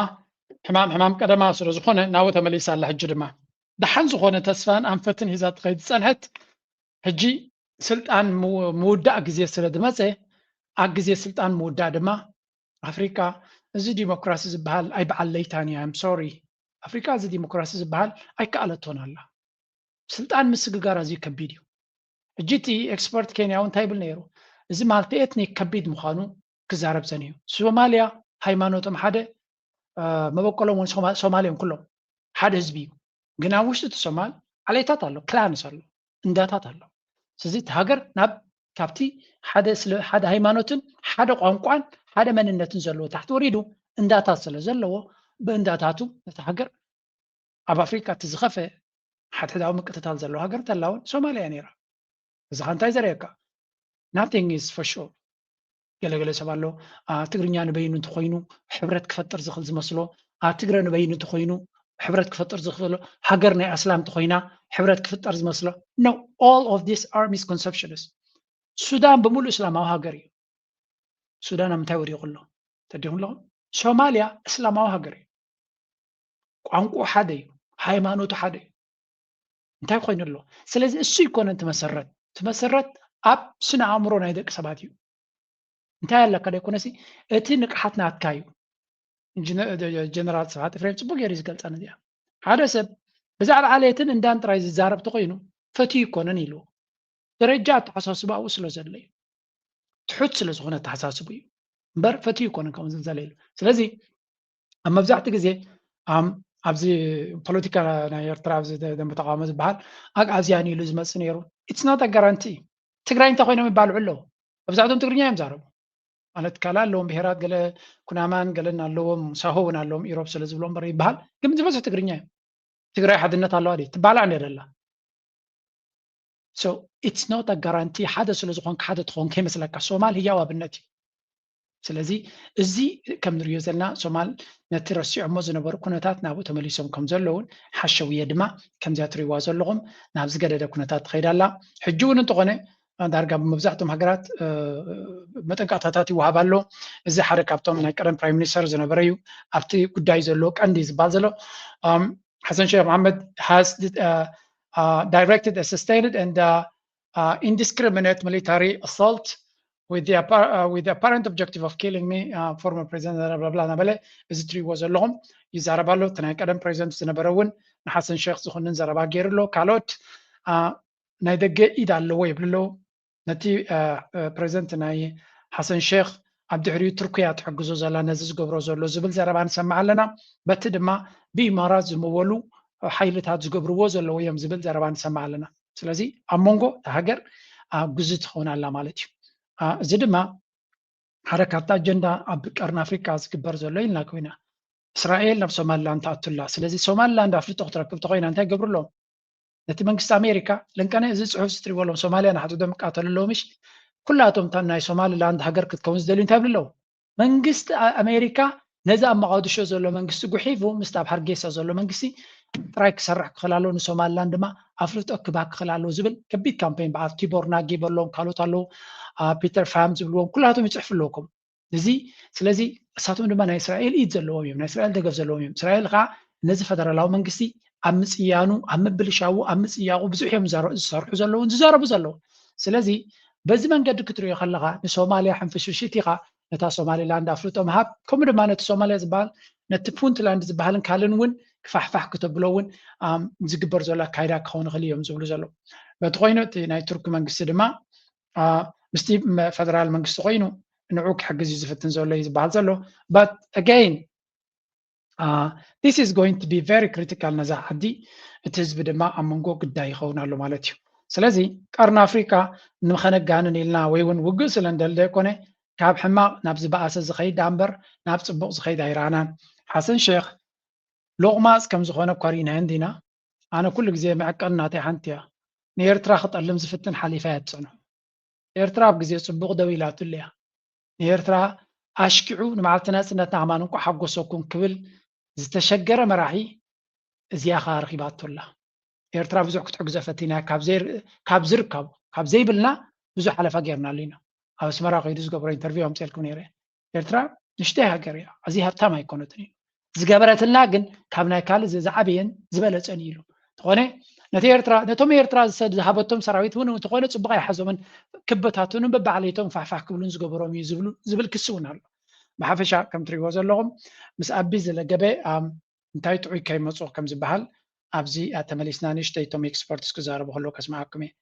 ሕማም ሕማም ቀደማ ስለ ዝኾነ ናብኡ ተመሊሳ ኣላ። ሕጂ ድማ ደሓን ዝኾነ ተስፋን ኣንፈትን ሒዛ ትኸይድ ዝጸንሐት፣ ሕጂ ስልጣን ምው-፣ ምውዳእ ግዜ ስለ ዝመጸ፣ ኣብ ግዜ ስልጣን ምውዳእ ድማ ኣፍሪቃ እዚ ዲሞክራሲ ዝበሃል ኣይበዓል ለይታን እያ። I'm sorry፣ ኣፍሪቃ እዚ ዲሞክራሲ ዝበሃል ኣይከኣለቶን ኣላ። ስልጣን ምስግጋር ኣዝዩ ከቢድ እዩ። ሕጂ እቲ ኤክስፐርት ኬንያዊ እንታይ ይብል ነይሩ? እዚ ማልቲ ኤትኒክ ከቢድ ምዃኑ ክዛረብ ጸኒሑ። ሶማልያ ሃይማኖቶም ሓደ፣ እ፣ መበቆሎም እውን ሶማ-፣ ሶማል እዮም ኩሎም። ሓደ ህዝቢ እዩ። ግን ኣብ ውሽጢ እቲ ሶማል ዓሌታት ኣሎ፣ ክላንስ ኣሎ፣ እንዳታት ኣሎ። ስለዚ እቲ ሃገር ናብ፣ ካብቲ ሓደ ስለ፣ ሓደ ሃይማኖትን ሓደ ቋንቋን ሓደ መንነትን ዘለዎ ታሕቲ ወሪዱ እንዳታት ስለ ዘለዎ፣ ብእንዳታቱ ነቲ ሃገር ኣብ ኣፍሪቃ እቲ ዝኸፈ ሓድሕዳዊ ምቅትታል ዘለዎ ሃገር እንተላ እውን ሶማልያ እያ ነይራ። እዚ ኸ እንታይ ዘርእየካ? Nothing is for sure። ገለገለ ሰብ ኣሎ፣ አ፣ ትግርኛ ንበይኑ እንተኾይኑ ሕብረት ክፈጥር ዝኽእል ዝመስሎ፣ አ፣ ትግረ ንበይኑ እንተኾይኑ ሕብረት ክፈጥር ዝኽእል፣ ሃገር ናይ ኣስላም እንተኾይና ሕብረት ክፍጠር ዝመስሎ። No, all of these are misconceptions። ሱዳን ብምሉእ እስላማዊ ሃገር እዩ። ሱዳን ኣብ ምንታይ ወዲቑ ኣሎ? ተዲኹም ኣለኹም? ሶማልያ እስላማዊ ሃገር እዩ። ቋንቋ ሓደ እዩ፣ ሃይማኖቱ ሓደ እዩ። እንታይ ኮይኑ ኣሎ? ስለዚ እሱ ይኮነን ትመሰረት፣ ትመሰረት ኣብ ስነ ኣእምሮ ናይ ደቂ ሰባት እዩ። እንታይ ኣለካ ደይኮነሲ እቲ ንቕሓት ናትካ እዩ። ኢንጂነ-፣ ጀነራል ስብሓት ኤፍሬም ጽቡቅ ገይሩ እዩ ዝገልጻ ነዚኣ። ሓደ ሰብ ብዛዕባ ዓሌትን እንዳን ጥራይ ዝዛረብ ተኮይኑ ፈትዩ ይኮነን ኢሉ። ደረጃ ኣተሓሳስባኡ ስለ ዘሎ እዩ። ትሑት ስለ ዝኾነ ኣተሓሳስቡ እዩ እምበር ፈትዩ ይኮነን ከምኡ ዝዘለ ኢሉ። ስለዚ ኣብ መብዛሕትኡ ግዜ ኣም-፣ ኣብዚ ፖለቲካ ናይ ኤርትራ ኣብዚ ደ-፣ ደንበ ተቃውሞ ዝበሃል ኣግኣዝያን ኢሉ ዝመጽእ ነይሩ። It's not a guarantee። ትግራይ እንታይ ኮይኖም ይባልዑ ኣለዉ። መብዛሕትኦም ትግርኛ እዮም ዛረቡ። ማለት ካልእ ኣለዎም ብሄራት፣ ገለ ኩናማን ገለን ኣለዎም፣ ሳሆ እውን ኣለዎም ኢሮብ ስለ ዝብሎም እምበር ይበሃል። ግን ዝበዝሑ ትግርኛ እዮም። ትግራይ ሓድነት ኣለዋ ድዩ? ትባላዕ እንድያ ደላ። So it's not a guarantee። ሓደ ስለ ዝኾንካ ሓደ ትኸውን ከይመስለካ። ሶማል ህያው ኣብነት እዩ። ስለዚ እዚ ከም ንሪኦ ዘለና ሶማል ነቲ ረሲዖሞ ዝነበሩ ኩነታት ናብኡ ተመሊሶም ከም ዘለውን ሓሸውየ ድማ ከምዚኣ ትሪእዋ ዘለኹም ናብ ዝገደደ ኩነታት ትኸይድ ኣላ። ሕጂ እውን እንተኾነ ዳርጋ ብመብዛሕትኦም ሃገራት፣ እ፣ መጠንቀቕታታት ይወሃብ ኣሎ። እዚ ሓደ ካብቶም ናይ ቀደም ፕራይም ሚኒስተር ዝነበረ እዩ። ኣብቲ ጉዳይ ዘሎ ቀንዲ ዝበሃል ዘሎ፣ እም፣ ሓሰን ሼክ መሓመድ has, uh, uh, directed a sustained and, uh, uh, indiscriminate military assault with the appar-, uh, with the apparent objective of killing me, uh, former president blah, blah, blah እናበለ እዚ ትሪእዎ ዘለኹም ይዛረብ ኣሎ። እቲ ናይ ቀደም ፕሬዚደንት ዝነበረ እውን ንሓሰን ሼክ ዝኹንን ዘረባ ገይሩ ኣሎ። ካልኦት፣ አ፣ ናይ ደገ ኢድ ኣለዎ ይብሉ ኣለዉ። ነቲ፣ አ፣ አ፣ ፕሬዚደንት ናይ ሓሰን ሼክ ኣብ ድሕሪኡ ቱርኪ እያ ትሕግዞ ዘላ ነዚ ዝገብሮ ዘሎ ዝብል ዘረባ ንሰምዕ ኣለና። በቲ ድማ ብኢማራት ዝምወሉ ሓይልታት ዝገብርዎ ዘለዎ እዮም ዝብል ዘረባ ንሰማዕ ኣለና። ስለዚ ኣብ መንጎ እታ ሃገር ግዙ ትኸውን ኣላ ማለት እዩ። እዚ ድማ ሓደ ካብቲ ኣጀንዳ ኣብ ቀርኒ ኣፍሪቃ ዝግበር ዘሎ ኢልና ኮይና እስራኤል ናብ ሶማሊላንድ ትኣቱላ። ስለዚ ሶማሊላንድ ኣፍልጦ ክትረክብ ተኮይና እንታይ ገብርሎም? ነቲ መንግስቲ ኣሜሪካ ለንቀነ እዚ ፅሑፍ ዝትሪዎ ኣለዎም ሶማልያ ንሓድዶም ይቃተሉ ኣለዉ ምሽ ኩላቶም እታ ናይ ሶማሊላንድ ሃገር ክትከውን ዝደልዩ እንታይ ይብሉ ኣለዉ? መንግስቲ ኣሜሪካ ነዚ ኣብ መቓድሾ ዘሎ መንግስቲ ጉሒፉ ምስቲ ኣብ ሃርጌሳ ዘሎ መንግስቲ ጥራይ ክሰርሕ ክኽእል ኣለዎ፣ ንሶማሊላንድ ድማ ኣፍልጦ ክባ ክኽእል ኣለዎ ዝብል ከቢድ ካምፔን በዓል ቲቦር ናጊ በሎም ካልኦት ኣለዉ፣ ፒተር ፋም ዝብልዎም ኩላቶም ይፅሕፉ ኣለውኩም። እዚ ስለዚ እሳቶም ድማ ናይ እስራኤል ኢድ ዘለዎም እዮም፣ ናይ እስራኤል ደገፍ ዘለዎም እዮም። እስራኤል ከዓ ነዚ ፈደራላዊ መንግስቲ ኣብ ምፅያኑ፣ ኣብ ምብልሻዉ፣ ኣብ ምፅያቑ ብዙሕ እዮም ዝሰርሑ ዘለውን ዝዛረቡ ዘለዉ። ስለዚ በዚ መንገዲ ክትሪኦ ከለካ ንሶማልያ ሕንፍሽፍሽት ኢካ ነታ ሶማሊላንድ ኣፍልጦ ምሃብ፣ ከምኡ ድማ ነቲ ሶማልያ ዝበሃል ነቲ ፑንትላንድ ዝበሃልን ካልእን እውን ክፋሕፋሕ ክተብሎ እውን ዝግበር ዘሎ ኣካይዳ ክኸውን ይኽእል እዮም ዝብሉ ዘለዉ። በቲ ኮይኑ እቲ ናይ ቱርኪ መንግስቲ ድማ ምስቲ ፈደራል መንግስቲ ኮይኑ ንዑ ክሕግዝ እዩ ዝፍትን ዘሎ እዩ ዝበሃል ዘሎ። But again, this is going to be very critical ነዛ ዓዲ፣ እቲ ህዝቢ ድማ ኣብ መንጎ ግዳይ ይኸውን ኣሎ ማለት እዩ። ስለዚ ቀርኒ ኣፍሪካ ንኸነጋንን ኢልና ወይ እውን ውግእ ስለ እንደልደ ኣይኮነ፣ ካብ ሕማቕ ናብ ዝበኣሰ ዝኸይድ እምበር ናብ ፅቡቕ ዝኸይድ ኣይረኣናን። ሓሰን ሼክ ሎቕማፅ ከም ዝኾነ እኳ ርኢናዮ እንዲና። ኣነ ኩሉ ግዜ መዕቀኒ ናተይ ሓንቲ እያ። ንኤርትራ ክጠልም ዝፍትን ሓሊፋ እያ ትፅዕኖ። ኤርትራ ኣብ ግዜ ፅቡቕ ደው ኢላትሉ እያ። ንኤርትራ ኣሽኪዑ ንመዓልቲ ናፅነትና ከማን እንኳ ሓጎሰኩም ክብል ዝተሸገረ መራሒ እዚኣ ከዓ ረኺባቶ ኣላ። ኤርትራ ብዙሕ ክትሕግዞ ፈቲና ካብ ዝርከቡ ካብ ዘይብልና ብዙሕ ሓለፋ ጌርናሉ ኢና። ኣብ ኣስመራ ከይዱ ዝገብሮ ኢንተርቪው ኣምፅኤልኩም ነይረ። ኤርትራ ንሽተይ ሃገር እያ፣ ኣዝያ ሃብታም ኣይኮነትን እዩ። ዝገበረትልና ግን ካብ ናይ ካልእ ዝዓበየን ዝበለፀን እዩ ኢሉ። እንተኾነ ነቲ ኤርትራ ነቶም ኤርትራ ዝሰድ ዝሃበቶም ሰራዊት እውን እንተኾነ ፅቡቕ ኣይሓዞምን፣ ክበታተኑን በባዕለይቶም ፋሕፋሕ ክብሉን ዝገበሮም እዩ ዝብሉ ዝብል ክሲ እውን ኣሎ። ብሓፈሻ ከም ትሪእዎ ዘለኹም ምስ ኣቢ ዝለገበ እንታይ ጥዑይ ከይመፁ ከም ዝበሃል ኣብዚ ተመሊስና ንእሽተይ እቶም ኤክስፐርትስ ክዛረቡ ከለዉ ከስምዓኩም እየ።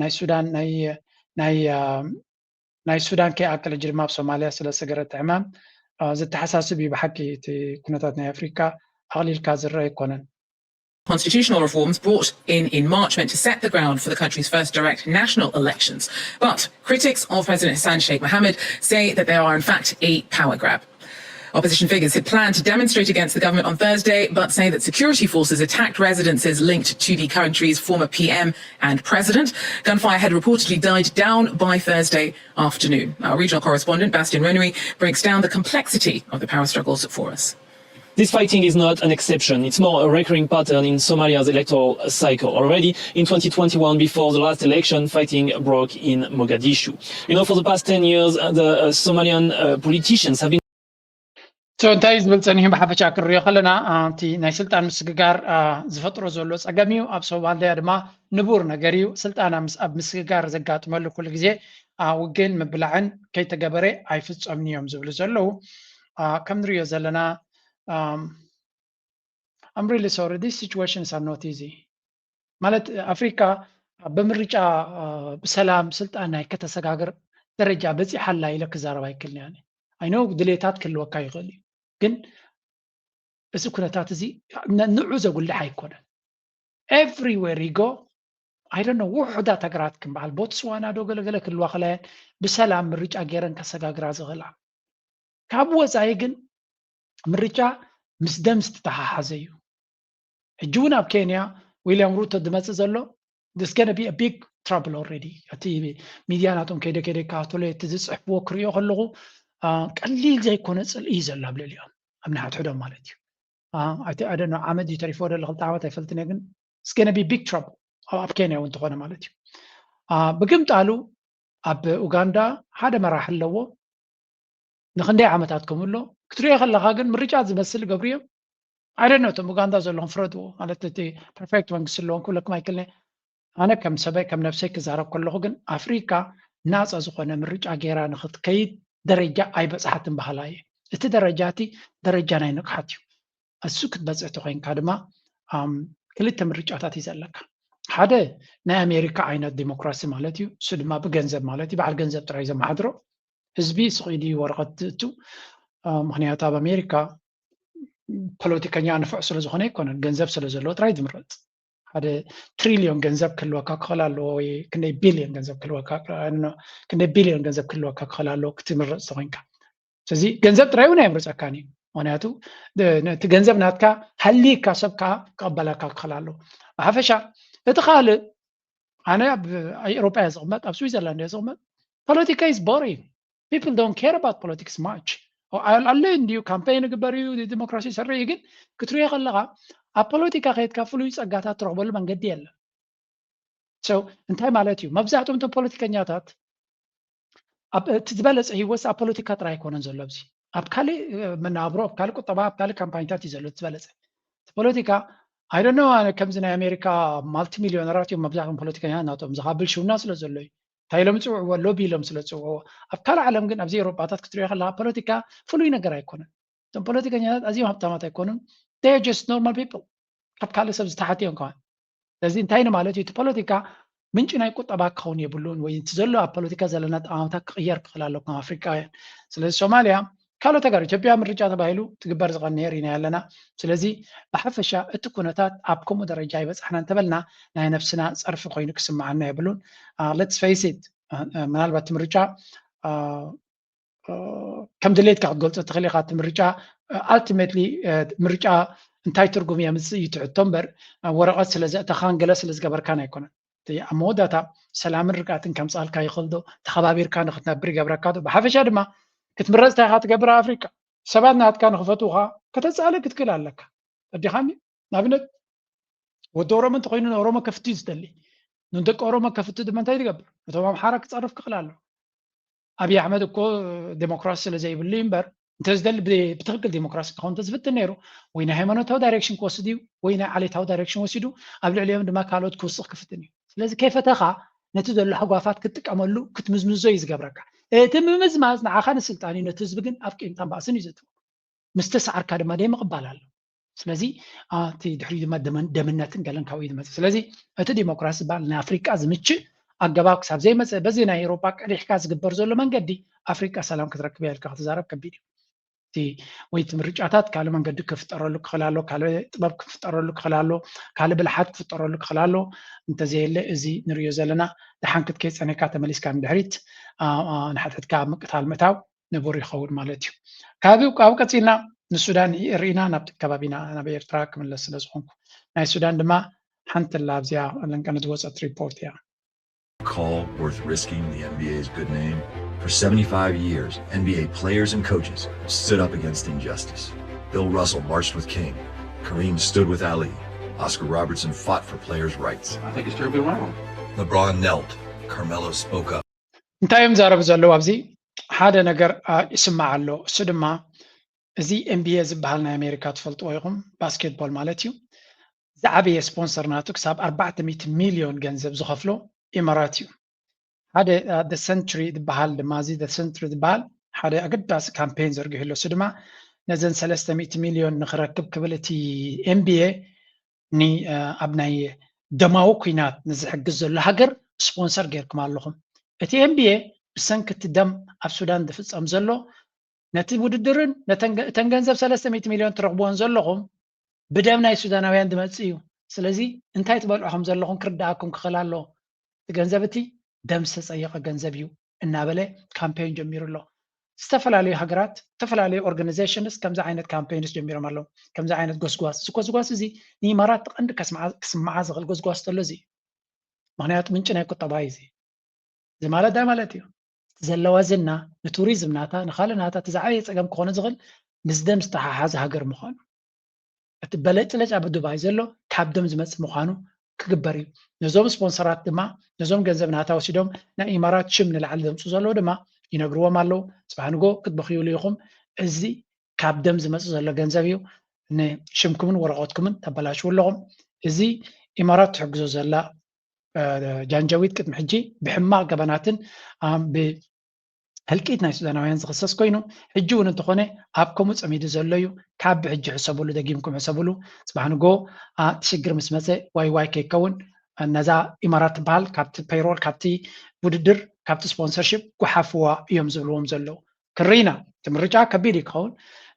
ናይ ሱዳን ናይ ናይ ናይ ሱዳን ከይኣክል ሕጂ ድማ ኣብ ሶማልያ ስለ ሰገረቲ ሕማም ዘተሓሳስብ እዩ። ብሓቂ እቲ ኩነታት ናይ ኣፍሪካ ኣቕሊልካ ዝረአ ኣይኮነን። Constitutional reforms brought in in March meant to set the ground for the country's first direct national elections. But critics of President Hassan Sheikh Mohammed say that they are in fact a power grab. Opposition figures had planned to demonstrate against the government on Thursday, but say that security forces attacked residences linked to the country's former P M and president. Gunfire had reportedly died down by Thursday afternoon. Our regional correspondent, Bastian Renouy, breaks down the complexity of the power struggles for us. This fighting is not an exception. It's more a recurring pattern in Somalia's electoral cycle. Already in twenty twenty-one, before the last election, fighting broke in Mogadishu. You know, for the past ten years, the uh, Somalian uh, politicians have been So እንታይ ዝብል ጸኒሑ ብሓፈሻ ክንሪኦ ከለና እቲ ናይ ስልጣን ምስግጋር ዝፈጥሮ ዘሎ ጸገም እዩ። ኣብ ሶማልያ ድማ ንቡር ነገር እዩ። ስልጣን ኣብ ምስግጋር ዘጋጥመሉ ኩሉ ግዜ ውግእን ምብላዕን ከይተገበረ ኣይፍጸምን እዮም ዝብሉ ዘለዉ። ከም ንሪኦ ዘለና I'm really sorry, this situation is not easy. ማለት ኣፍሪካ ብምርጫ ብሰላም ስልጣን ናይ ከተሰጋግር ደረጃ በፂሓላ ኢለ ክዛረብ ኣይክልን እያ። ኣይኖ ድሌታት ክህልወካ ይኽእል እዩ፣ ግን እዚ ኩነታት እዚ ንዑ ዘጉልሕ ኣይኮነን። Everywhere you go, I don't know፣ ውሑዳት ሃገራት ከም በዓል ቦትስዋና ዶ ገለገለ ክህልዋ ከላየን ብሰላም ምርጫ ገይረን ከሰጋግራ ዝኽእላ። ካብ ወፃኢ ግን ምርጫ ምስ ደም ዝተተሓሓዘ እዩ። ሕጂ እውን ኣብ ኬንያ ዊልያም ሩቶ ዝመፅእ ዘሎ this gonna be a big trouble already። እቲ ሚድያ ናቶም ከይደ ከይደ ይከታተሎ እቲ ዝፅሕፍዎ ክሪኦ ከለኹ ቀሊል ዘይኮነ ፅልኢ እዩ ዘሎ ኣብ ልዕሊኦም ኣብ ንሓድሕዶም ማለት እዩ። ኣደ ዓመት እዩ ተሪፎ ደሎ ክልተ ዓመት ኣይፈልጥን እየ፣ ግን it's gonna be big trouble ኣብ ኬንያ እውን እንተኾነ ማለት እዩ። ብግምጣሉ ኣብ ኡጋንዳ ሓደ መራሒ ኣለዎ። ንክንደይ ዓመታት ከምኡ ኣሎ ክትሪኦ ከለካ ግን ምርጫ ዝመስል ገብርዮም ኣይደነ እቶም ኡጋንዳ ዘለኹም ፍረድዎ ማለት እቲ ፐርፌክት መንግስቲ ኣለዎም ክብለኩም ኣይክልነ። ኣነ ከም ሰበይ ከም ነብሰይ ክዛረብ ከለኹ ግን ኣፍሪካ ናፃ ዝኾነ ምርጫ ገይራ ንክትከይድ ደረጃ ኣይበፅሓትን በሃላ እየ። እቲ ደረጃ እቲ ደረጃ ናይ ንቕሓት እዩ። እሱ ክትበፅሕ ተኮይንካ ድማ ክልተ ምርጫታት እዩ ዘለካ። ሓደ ናይ ኣሜሪካ ዓይነት ዲሞክራሲ ማለት እዩ። እሱ ድማ ብገንዘብ ማለት እዩ። በዓል ገንዘብ ጥራይ ዘመሓድሮ ህዝቢ ስቕ ኢሉ እዩ ወረቐት ዝእቱ። ምክንያቱ ኣብ ኣሜሪካ ፖለቲከኛ ንፉዕ ስለ ዝኾነ ኣይኮነን፣ ገንዘብ ስለ ዘለዎ ጥራይ ዝምረፅ። ሓደ ትሪልዮን ገንዘብ ክህልወካ ክኽእል ኣለዎ፣ ወይ ክንደይ ቢልዮን ገንዘብ ክህልወካ፣ ክንደይ ቢልዮን ገንዘብ ክህልወካ ክኽእል ኣለዎ ክትምረፅ ተኮይንካ። ስለዚ ገንዘብ ጥራይ እውን ኣይምርፀካን እዩ። ምክንያቱ ነቲ ገንዘብ ናትካ ሃልይካ ሰብ ከዓ ክቐበለካ ክኽእል ኣለዎ። ብሓፈሻ እቲ ካልእ፣ ኣነ ኣብ ኤሮጳ እየ ዝቕመጥ፣ ኣብ ስዊዘርላንድ እየ ዝቕመጥ። ፖለቲካ is boring. People don't care about politics much. ኣሎ እንዲዩ፣ ካምፔይን ይግበር እዩ፣ ዲሞክራሲ ይሰርሕ እዩ፣ ግን ክትሪኦ ከለኻ ኣብ ፖለቲካ ከይድካ ፍሉይ ጸጋታት ትረኽበሉ መንገዲ የለን። So እንታይ ማለት እዩ? መብዛሕትኦም እቶም ፖለቲከኛታት ኣብ እቲ ዝበለጸ ህይወት ኣብ ፖለቲካ ጥራይ ኣይኮነን ዘሎ። ኣብዚ ኣብ ካልእ መናብሮ፣ ኣብ ካልእ ቁጠባ፣ ኣብ ካልእ ካምፓኒታት እዩ ዘሎ እቲ ዝበለጸ። እቲ ፖለቲካ I don't know፣ ኣነ ከምዚ ናይ ኣሜሪካ ማልቲ ሚልዮነራት እዮም መብዛሕትኦም ፖለቲከኛታት ናቶም፣ ዝኻ ብልሽውና ስለ ዘሎ እዩ። እንታይ ኢሎም ይፅውዕዎ? ሎቢ ኢሎም ስለ ዝፅውዕዎ። ኣብ ካልእ ዓለም ግን ኣብዚ ኤውሮጳታት ክትሪኦ ከለካ ፖለቲካ ፍሉይ ነገር ኣይኮነን። እቶም ፖለቲከኛታት ኣዝዮም ሃብታማት ኣይኮኑን። They are just normal people። ካብ ካልእ ሰብ ዝተሓት እዮም ከማን። ስለዚ እንታይ ንማለት እዩ? እቲ ፖለቲካ ምንጪ ናይ ቁጠባ ክኸውን የብሉን፣ ወይ እቲ ዘሎ ኣብ ፖለቲካ ዘለና ኣጠማምታ ክቕየር ክኽእል ኣሎ ከም ኣፍሪቃውያን። ስለዚ ሶማልያ ካልኦት ሃገር፣ ኢትዮጵያ ምርጫ ተባሂሉ ትግበር ዝቐንየ ርኢና ኣለና። ስለዚ ብሓፈሻ እቲ ኩነታት ኣብ ከምኡ ደረጃ ይበጻሕና እንተበልና ናይ ነብስና ጸርፊ ኮይኑ ክስምዓና የብሉን። Let's face it፣ ምናልባት እቲ ምርጫ ከም ድሌትካ ክትገልጾ ትኽእል ኢኻ። እቲ ምርጫ ultimately ምርጫ እንታይ ትርጉም የምጽእ እዩ ትሕቶ እምበር፣ ወረቐት ስለ ዘእተኻን ገለ ስለ ዝገበርካን ኣይኮነን። ኣብ መወዳእታ ሰላምን ርግኣትን ከምጽኣልካ ይኽእል ዶ? ተኸባቢርካ ንኽትነብር ይገብረካ ዶ? ብሓፈሻ ድማ ክትምረጽ እንታይ ኢኻ ትገብር? ኣብ ኣፍሪቃ ሰባት ናትካ ንኽፈትዉኻ ከተጻለ ክትክእል ኣለካ። ኣዲኻኒ ንኣብነት ወዲ ኦሮሞ እንተኮይኑ ንኦሮሞ ከፍቲ እዩ ዝደሊ። ንደቂ ኦሮሞ ከፍቲ ድማ እንታይ ትገብር? ነቶም ኣምሓራ ክጸርፍ ክኽእል ኣሎ። ኣብይ ኣሕመድ እኮ ዴሞክራሲ ስለ ዘይብሉ እዩ እምበር፣ እንተዝደሊ ብ-፣ ብትኽክል ዴሞክራሲ ክኸውን እንተዝፍትን ነይሩ፣ ወይ ናይ ሃይማኖታዊ ዳይሬክሽን ክወስድ እዩ፣ ወይ ናይ ዓሌታዊ ዳይሬክሽን ወሲዱ ኣብ ልዕሊኦም ድማ ካልኦት ክውስኽ ክፍትን እዩ። ስለዚ ከይፈተኻ ነቲ ዘሎ ሃጓፋት ክትጥቀመሉ ክትምዝምዞ እዩ ዝገብረካ። እቲ ምምዝማዝ ንዓኻ ንስልጣን እዩ፣ ነቲ ህዝቢ ግን ኣብ ቂምታን ባእስን እዩ ዘእትዎ። ምስ ተሰዓርካ ድማ ደይ ምቕባል ኣሎ። ስለዚ እቲ ድሕሪኡ ድማ ደመን-፣ ደምነትን ገለን ካብኡ እዩ ዝመፅእ። ስለዚ እቲ ዲሞክራሲ ዝበሃል ንኣፍሪቃ ዝምችእ ኣገባብ ክሳብ ዘይመፀ በዚ ናይ ኤውሮጳ ቀዲሕካ ዝግበር ዘሎ መንገዲ ኣፍሪቃ ሰላም ክትረክብ እያ ኢልካ ክትዛረብ ከቢድ እዩ። እቲ ወይ እቲ ምርጫታት ካልእ መንገዲ ክፍጠረሉ ክኽእል ኣሎ፣ ካልእ ጥበብ ክፍጠረሉ ክኽእል ኣሎ፣ ካልእ ብልሓት ክፍጠረሉ ክኽእል ኣሎ። እንተዘየለ እዚ ንሪኦ ዘለና ደሓን ክትከይድ ፀኒሕካ ተመሊስካ ንድሕሪት፣ ኣ፣ ኣ፣ ንሓድሕድካ ኣብ ምቅታል ምእታው ንቡር ይኸውን ማለት እዩ። ካብ፣ ካብኡ ቀፂልና ንሱዳን ርኢና ናብቲ ከባቢና ናብ ኤርትራ ክምለስ ስለ ዝኾንኩ ናይ ሱዳን ድማ ሓንቲ ኣላ ኣብዚኣ ለንቀነ ዝወፀት ሪፖርት እያ። Call worth risking the N B A's good name? For seventy-five years, N B A players and coaches have stood up against injustice. Bill Russell marched with King. Kareem stood with Ali. Oscar Robertson fought for players' rights. I think it's terribly wrong. LeBron knelt. Carmelo spoke up. እንታይ እዮም ዛረቡ ዘለዉ ኣብዚ? ሓደ ነገር፣ አ፣ ይስማዕ ኣሎ። እሱ ድማ እዚ ኤን ቢ ኤ ዝበሃል ናይ ኣሜሪካ ትፈልጥዎ ኢኹም፣ ባስኬትቦል ማለት እዩ። ዝዓበየ ስፖንሰር ናቱ ክሳብ ኣርባዕተ ሚእቲ ሚልዮን ገንዘብ ዝኸፍሎ ኢማራት እዩ። ሓደ፣ አ፣ The Sentry ዝበሃል ድማ፣ እዚ The Sentry ዝበሃል ሓደ ኣገዳሲ ካምፔን ዘርጊሑ ኣሎ። እሱ ድማ ነዘን ሰለስተ ሚእቲ ሚልዮን ንኽረክብ ክብል እቲ ኤን ቢ ኤ ን-፣ አ፣ ኣብ ናይ ደማዊ ኲናት ንዝሕግዝ ዘሎ ሃገር ስፖንሰር ጌርኩም ኣለኹም። እቲ ኤን ቢ ኤ ብሰንኪ እቲ ደም ኣብ ሱዳን ዝፍጸም ዘሎ ነቲ ውድድርን ነተን ገ-፣ እተን ገንዘብ ሰለስተ ሚእቲ ሚልዮን ትረኽብዎን ዘለኹም ብደም ናይ ሱዳናውያን ዝመጽእ እዩ። ስለዚ እንታይ ትበልዑ ከም ዘለኹም ክርድኣኩም ክኽእል ኣለዎ። እቲ ገንዘብ እቲ ደም ዝተጸየቐ ገንዘብ እዩ እናበለ ካምፔን ጀሚሩ ኣሎ። ዝተፈላለዩ ሃገራት፣ ዝተፈላለዩ ኦርጋናይዜሽንስ ከምዚ ዓይነት ካምፔንስ ጀሚሮም ኣለዉ። ከምዚ ዓይነት ጎስጓስ፣ እዚ ጎስጓስ እዚ ንኢማራት ቀንዲ ከስምዓ-፣ ክስምዓ ዝኽእል ጎስጓስ ተሎ እዚ እዩ። ምኽንያቱ ምንጪ ናይ ቁጠባ እዩ እዚ። እዚ ማለት እንታይ ማለት እዩ? ዘለዋ ዝና ንቱሪዝም ናታ፣ ንኻልእ ናታ፣ እቲ ዝዓበየ ጸገም ክኾነ ዝኽእል ምስ ደም ዝተሓሓዘ ሃገር ምዃኑ። እቲ በለጭለጭ ኣብ ዱባይ ዘሎ ካብ ደም ዝመጽእ ምዃኑ ክግበር እዩ። ነዞም ስፖንሰራት ድማ፣ ነዞም ገንዘብ ናታ ወሲዶም ናይ ኢማራት ሽም ንላዕሊ ዘምጽኡ ዘለዉ ድማ ይነግርዎም ኣለዉ። ጽባሕ ንጎ ክትበኽዩሉ ኢኹም። እዚ ካብ ደም ዝመጽእ ዘሎ ገንዘብ እዩ። ንሽምኩምን ወረቐትኩምን ተበላሽዉ ኣለኹም። እዚ ኢማራት ትሕግዞ ዘላ፣ እ፣ ጃንጃዊድ ቅድሚ ሕጂ ብሕማቕ ገበናትን፣ እ፣ ብ-፣ ህልቂት ናይ ሱዳናውያን ዝኽሰስ ኮይኑ፣ ሕጂ እውን እንተኾነ ኣብ ከምኡ ጸሚዱ ዘሎ እዩ። ካብ ብሕጂ ሕሰብሉ፣ ደጊምኩም ሕሰብሉ። ጽባሕ ንጎ፣ አ፣ እቲ ሽግር ምስ መጸ ዋይ ዋይ ከይከውን፣ ነዛ ኢማራት ትበሃል ካብቲ ፔይሮል፣ ካብቲ ውድድር፣ ካብቲ ስፖንሰርሺፕ ጓሓፍዋ እዮም ዝብልዎም ዘለዉ። ክርኢና፣ እቲ ምርጫ ከቢድ እዩ ክኸውን።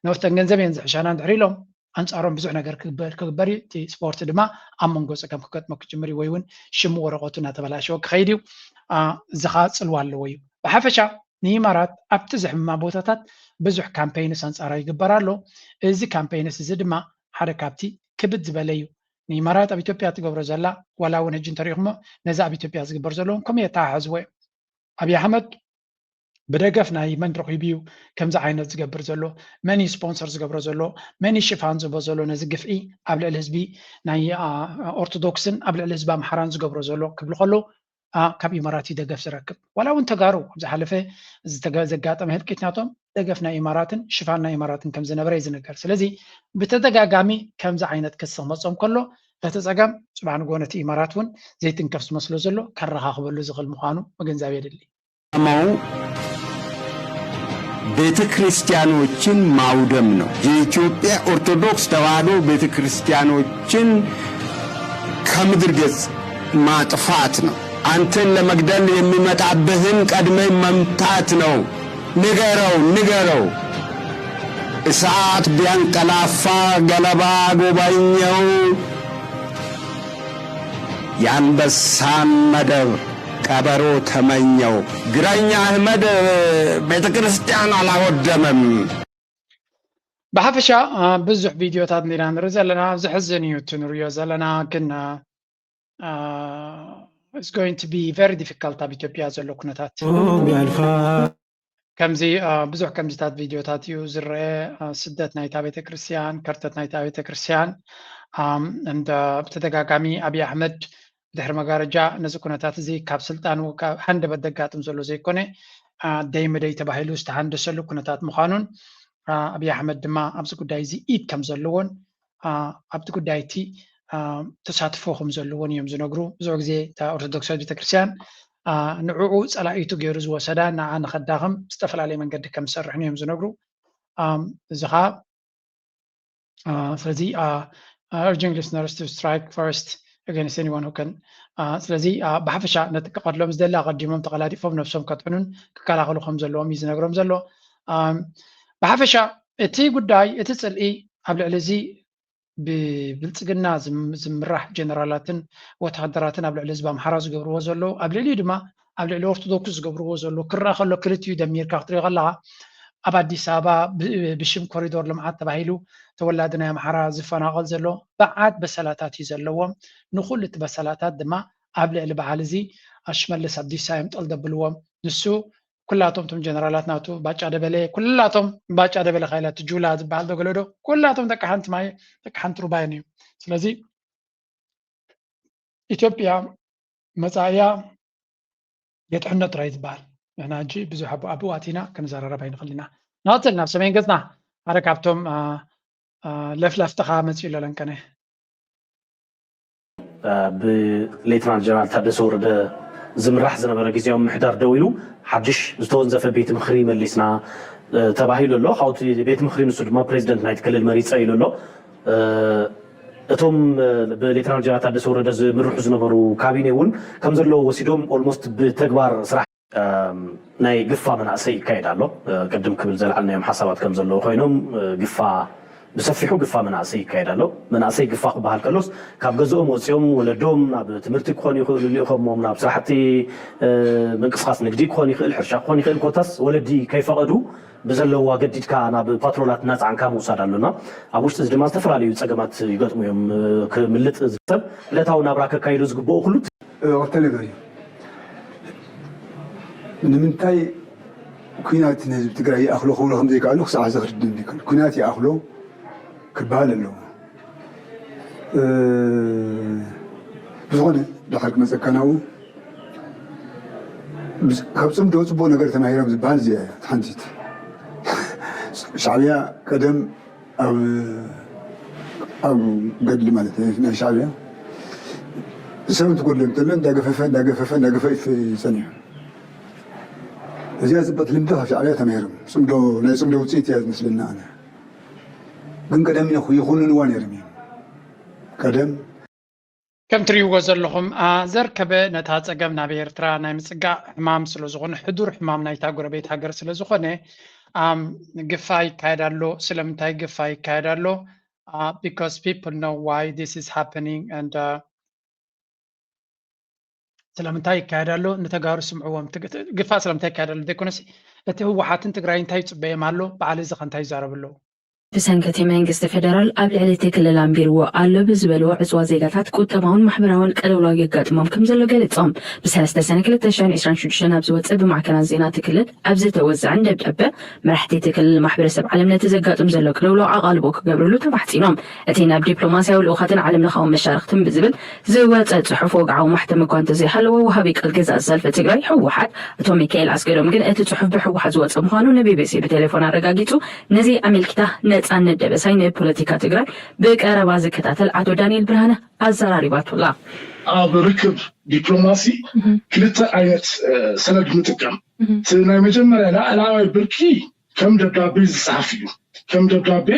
ነፍተን ገንዘብ እየን ዝሕሻና እንድሕር ኢሎም፣ ኣንጻሮም ብዙሕ ነገር ክግበር ክግበር እዩ። እቲ ስፖርት ድማ ኣብ መንጎ ጸገም ክገጥሞ ክጅምር እዩ፣ ወይ እውን ሽሙ ወረቐቱ እናተበላሸወ ክኸይድ እዩ። እዚ ኸዓ ጽልዋ ኣለዎ እዩ። ብሓፈሻ ንኢማራት ኣብቲ ዝሕምማ ቦታታት ብዙሕ ካምፔይንስ ኣንጻራ ይግበር ኣሎ። እዚ ካምፔይንስ እዚ ድማ ሓደ ካብቲ ክብድ ዝበለ እዩ። ንኢማራት ኣብ ኢትዮጵያ ትገብሮ ዘላ፣ ዋላ እውን ሕጂ እንተሪእኹሞ ነዚ ኣብ ኢትዮጵያ ዝግበር ዘሎ እውን ከምኡ የተሓሕዝዎ እዮም። ኣብይ ኣሕመድ ብደገፍ ናይ መን ረኺቡ እዩ ከምዚ ዓይነት ዝገብር ዘሎ? መን እዩ ስፖንሰር ዝገብሮ ዘሎ? መን እዩ ሽፋን ዝህቦ ዘሎ ነዚ ግፍዒ ኣብ ልዕሊ ህዝቢ ናይ ኦርቶዶክስን ኣብ ልዕሊ ህዝቢ ኣምሓራን ዝገብሮ ዘሎ ክብሉ ከለዉ ካብ ኢማራት እዩ ደገፍ ዝረክብ። ዋላ እውን ተጋሩ ኣብ ዝሓለፈ ዘጋጠመ ህልቂት ናቶም ደገፍ ናይ ኢማራትን ሽፋን ናይ ኢማራትን ከም ዝነበረ እዩ ዝነገር። ስለዚ ብተደጋጋሚ ከምዚ ዓይነት ክሲ ክመፆም ከሎ እቲ ፀገም ፅባሕ ንግሆ ነቲ ኢማራት እውን ዘይትንከፍ ዝመስሎ ዘሎ ከረኻኽበሉ ዝኽእል ምዃኑ ምግንዛብ የድሊ። ዓላማው ቤተ ክርስቲያኖችን ማውደም ነው። የኢትዮጵያ ኦርቶዶክስ ተዋሕዶ ቤተ ክርስቲያኖችን ከምድር ገጽ ማጥፋት ነው። አንተን ለመግደል የሚመጣብህን ቀድመ መምታት ነው። ንገረው፣ ንገረው። እሳት ቢያንቀላፋ ገለባ ጎበኘው። የአንበሳን መደብ ቀበሮ ተመኘው። ግራኝ አህመድ ቤተ ክርስቲያን አላወደመም። ብሓፈሻ ብዙሕ ቪድዮታት ኢና ንርኢ ዘለና። ዘሕዝን እዩ እቲ ንሪኦ ዘለና፣ ግን it's going to be very difficult ኣብ ኢትዮጵያ ዘሎ ኩነታት። ከምዚ ብዙሕ ከምዚታት ቪድዮታት እዩ ዝረአ። ስደት ናይታ ቤተክርስትያን፣ ከርተት ናይታ ቤተክርስትያን። እንደ ብተደጋጋሚ ኣብይ ኣሕመድ ብድሕሪ መጋረጃ ነዚ ኩነታት እዚ ካብ ስልጣኑ ካብ ሃንደበት ዘጋጥም ዘሎ ዘይኮነ፣ ደይ መደይ ተባሂሉ ዝተሃንደሰሉ ኩነታት ምዃኑን፣ ኣብይ ኣሕመድ ድማ ኣብዚ ጉዳይ እዚ ኢድ ከም ዘለዎን ኣብቲ ጉዳይ እቲ ተሳትፎ ከም ዘለዎን እዮም ዝነግሩ። ብዙሕ ግዜ እታ ኦርቶዶክሳዊት ቤተክርስትያን ንዕኡ ጸላኢቱ ገይሩ ዝወሰዳ፣ ንዓ ንኸዳኽም ዝተፈላለየ መንገዲ ከም ዝሰርሕን እዮም ዝነግሩ። እዚ ኸዓ ስለዚ urging listeners to strike first against anyone who can ስለዚ ብሓፈሻ ነቲ ክቐድሎም ዝደሊ ኣቐዲሞም ተቐላጢፎም ነብሶም ከጥዕኑን ክከላኸሉ ከም ዘለዎም እዩ ዝነግሮም ዘሎ። ብሓፈሻ እቲ ጉዳይ እቲ ጽልኢ ኣብ ልዕሊ እዚ ብብልጽግና ዝምራሕ ጀነራላትን ወተሃደራትን ኣብ ልዕሊ ህዝቢ ኣምሓራ ዝገብርዎ ዘለዉ ኣብ ልዕሊኡ ድማ ኣብ ልዕሊ ኦርቶዶክስ ዝገብርዎ ዘሎ ክረኣ ከሎ ክልቲኡ ደሚርካ ክትሪኦ ከለኻ ኣብ ኣዲስ ኣበባ ብሽም ኮሪዶር ልምዓት ተባሂሉ ተወላዲ ናይ ኣምሓራ ዝፈናቐል ዘሎ መዓት በሰላታት እዩ ዘለዎም። ንኹሉ እቲ በሰላታት ድማ ኣብ ልዕሊ በዓል እዚ ሽመልስ ኣብዲሳ እዮም ጠል ዘብልዎም። ንሱ ኩላቶም እቶም ጀነራላት ናቱ ባጫ ደበሌ ኩላቶም ባጫ ደበሌ ካይላ እቲ ጁላ ዝበሃል ዶ ገለ ዶ ኩላቶም ደቂ ሓንቲ ማይ ደቂ ሓንቲ ሩባ እዮም። ስለዚ ኢትዮጵያ መጻኢያ የጥሕኖ ጥራይ ዝበሃል። ንሕና ሕጂ ብዙሕ ኣብ ኣብኡ ኣቲና ክንዘራረብ ኣይንኽእል ኢና። ንቐጽል ናብ ሰሜን ገጽና ሓደ ካብቶም ለፍለፍትኻ መጺኡ ኣሎ ለንቀነ። ብሌተናል ጀነራል ታደሰ ወረደ ዝምራሕ ዝነበረ ግዝያዊ ምምሕዳር ደው ኢሉ ሓድሽ ዝተወንዘፈ ቤት ምኽሪ መሊስና ተባሂሉ ኣሎ። ካብኡ እቲ ቤት ምኽሪ ንሱ ድማ ፕሬዚደንት ናይቲ ክልል መሪፀ ኢሉ ኣሎ። እቶም ብሌተናል ጀነራል ታደሰ ወረደ ዝምርሑ ዝነበሩ ካቢኔ እውን ከም ዘለዎ ወሲዶም ኦልሞስት ብተግባር ስራሕ ናይ ግፋ መናእሰይ ይካየድ ኣሎ። ቅድም ክብል ዘልዓልናዮም ሓሳባት ከም ዘለዉ ኮይኖም ግፋ ብሰፊሑ ግፋ መናእሰይ ይካየድ ኣሎ። መናእሰይ ግፋ ክበሃል ከሎስ ካብ ገዝኦም ወፂኦም ወለዶም ናብ ትምህርቲ ክኾኑ ይኽእሉ ልኢኾሞም ናብ ስራሕቲ ምንቅስቃስ ንግዲ ክኾን ይኽእል ሕርሻ ክኾን ይኽእል ኮታስ ወለዲ ከይፈቐዱ ብዘለዎ ኣገዲድካ ናብ ፓትሮላት እናፀዓንካ ምውሳድ ኣሎና። ኣብ ውሽጢ እዚ ድማ ዝተፈላለዩ ፀገማት ይገጥሙ እዮም። ክምልጥ ሰብ ዕለታዊ ናብራ ከካይዶ ዝግብኦ ኩሉ ክልተ ነገር እዩ። ንምንታይ ኩናት ንህዝቢ ትግራይ ይኣኽሎ ክብሎ ከም ዘይከኣሉ ክሳዕ ሕዚ ክርድእኒ ይከኣል። ኩናት ይኣኽሎ ክበሃል ኣለዎ። ብዝኾነ ድሓር ክመፀካ ናብኡ ካብ ፅምዶ ፅቡቕ ነገር ተማሂሮም ዝበሃል እዚኣ እያ ሓንቲት። ሻዕብያ ቀደም ኣብ ኣብ ገድሊ ማለት ናይ ሻዕብያ ሰብ እንትጎድሎ እንተሎ እንዳገፈፈ እንዳገፈፈ እንዳገፈፈ እዩ ጸኒሑ። እዚኣ ጽብቕቲ ልምዲ ካብ ሻዕብያ ተማሂሮም ጽምዶ ናይ ጽምዶ ውጽኢት እያ ዝመስለና ኣነ። ግን ቀደም ይኹንንዋ ነይሮም እዮም ቀደም ከም ትሪእዎ ዘለኹም ዘርከበ ነታ ጸገም ናብ ኤርትራ ናይ ምጽጋዕ ሕማም ስለ ዝኾነ ሕዱር ሕማም ናይታ ጎረቤት ሃገር ስለ ዝኾነ ግፋ ይካየድ ኣሎ። ስለምንታይ ግፋ ይካየድ ኣሎ? uh, because people know why this is happening and uh, ስለምንታይ ይካየድ ኣሎ ንተጋሩ ስምዕዎም። ግፋ ስለምንታይ ይካየድ ኣሎ ዘይኮነሲ እቲ ህወሓትን ትግራይ እንታይ ይፅበዮም ኣሎ፣ በዓል እዚ ከ እንታይ ይዛረብ ኣለዉ? ብሰንኪ እቲ መንግስቲ ፌደራል ኣብ ልዕሊ እቲ ክልል ኣንቢርዎ ኣሎ ብዝበልዎ ዕፅዋ ዜጋታት ቁጠባውን ማሕበራውን ቅልውላው የጋጥሞም ከም ዘሎ ገሊፆም። ብሰለስተ ሰነ ክልተ ሽሕን ዕስራን ሽዱሽተን ኣብ ዝወፀ ብማዕከናት ዜና እቲ ክልል ኣብ ዝተወዘዐን ደብዳበ መራሕቲ እቲ ክልል ማሕበረሰብ ዓለም ነቲ ዘጋጥም ዘሎ ቅልውላው ኣቓልቦ ክገብርሉ ተማሕፂኖም። እቲ ናብ ዲፕሎማስያዊ ልኡኻትን ዓለም ለኻዊ መሻርክትን ብዝብል ዝወፀ ፅሑፍ ወግዓዊ ማሕተም እኳ እንተዘይሃለዎ ወሃቢ ቃል ገዛእ ሰልፊ ትግራይ ህወሓት ኣቶ ሚካኤል ኣስገዶም ግን እቲ ፅሑፍ ብህወሓት ዝወፀ ምዃኑ ንቢቢሲ ብቴሌፎን ኣረጋጊፁ። ነዚ ኣመልኪታ ነፃነት ደበሳይ ንፖለቲካ ትግራይ ብቀረባ ዝከታተል ኣቶ ዳንኤል ብርሃነ ኣዘራሪባቱላ። ኣብ ርክብ ዲፕሎማሲ ክልተ ዓይነት ሰነድ ንጥቀም። ናይ መጀመርያ ላዕላዋይ ብርኪ ከም ደብዳቤ ዝፅሓፍ እዩ። ከም ደብዳቤ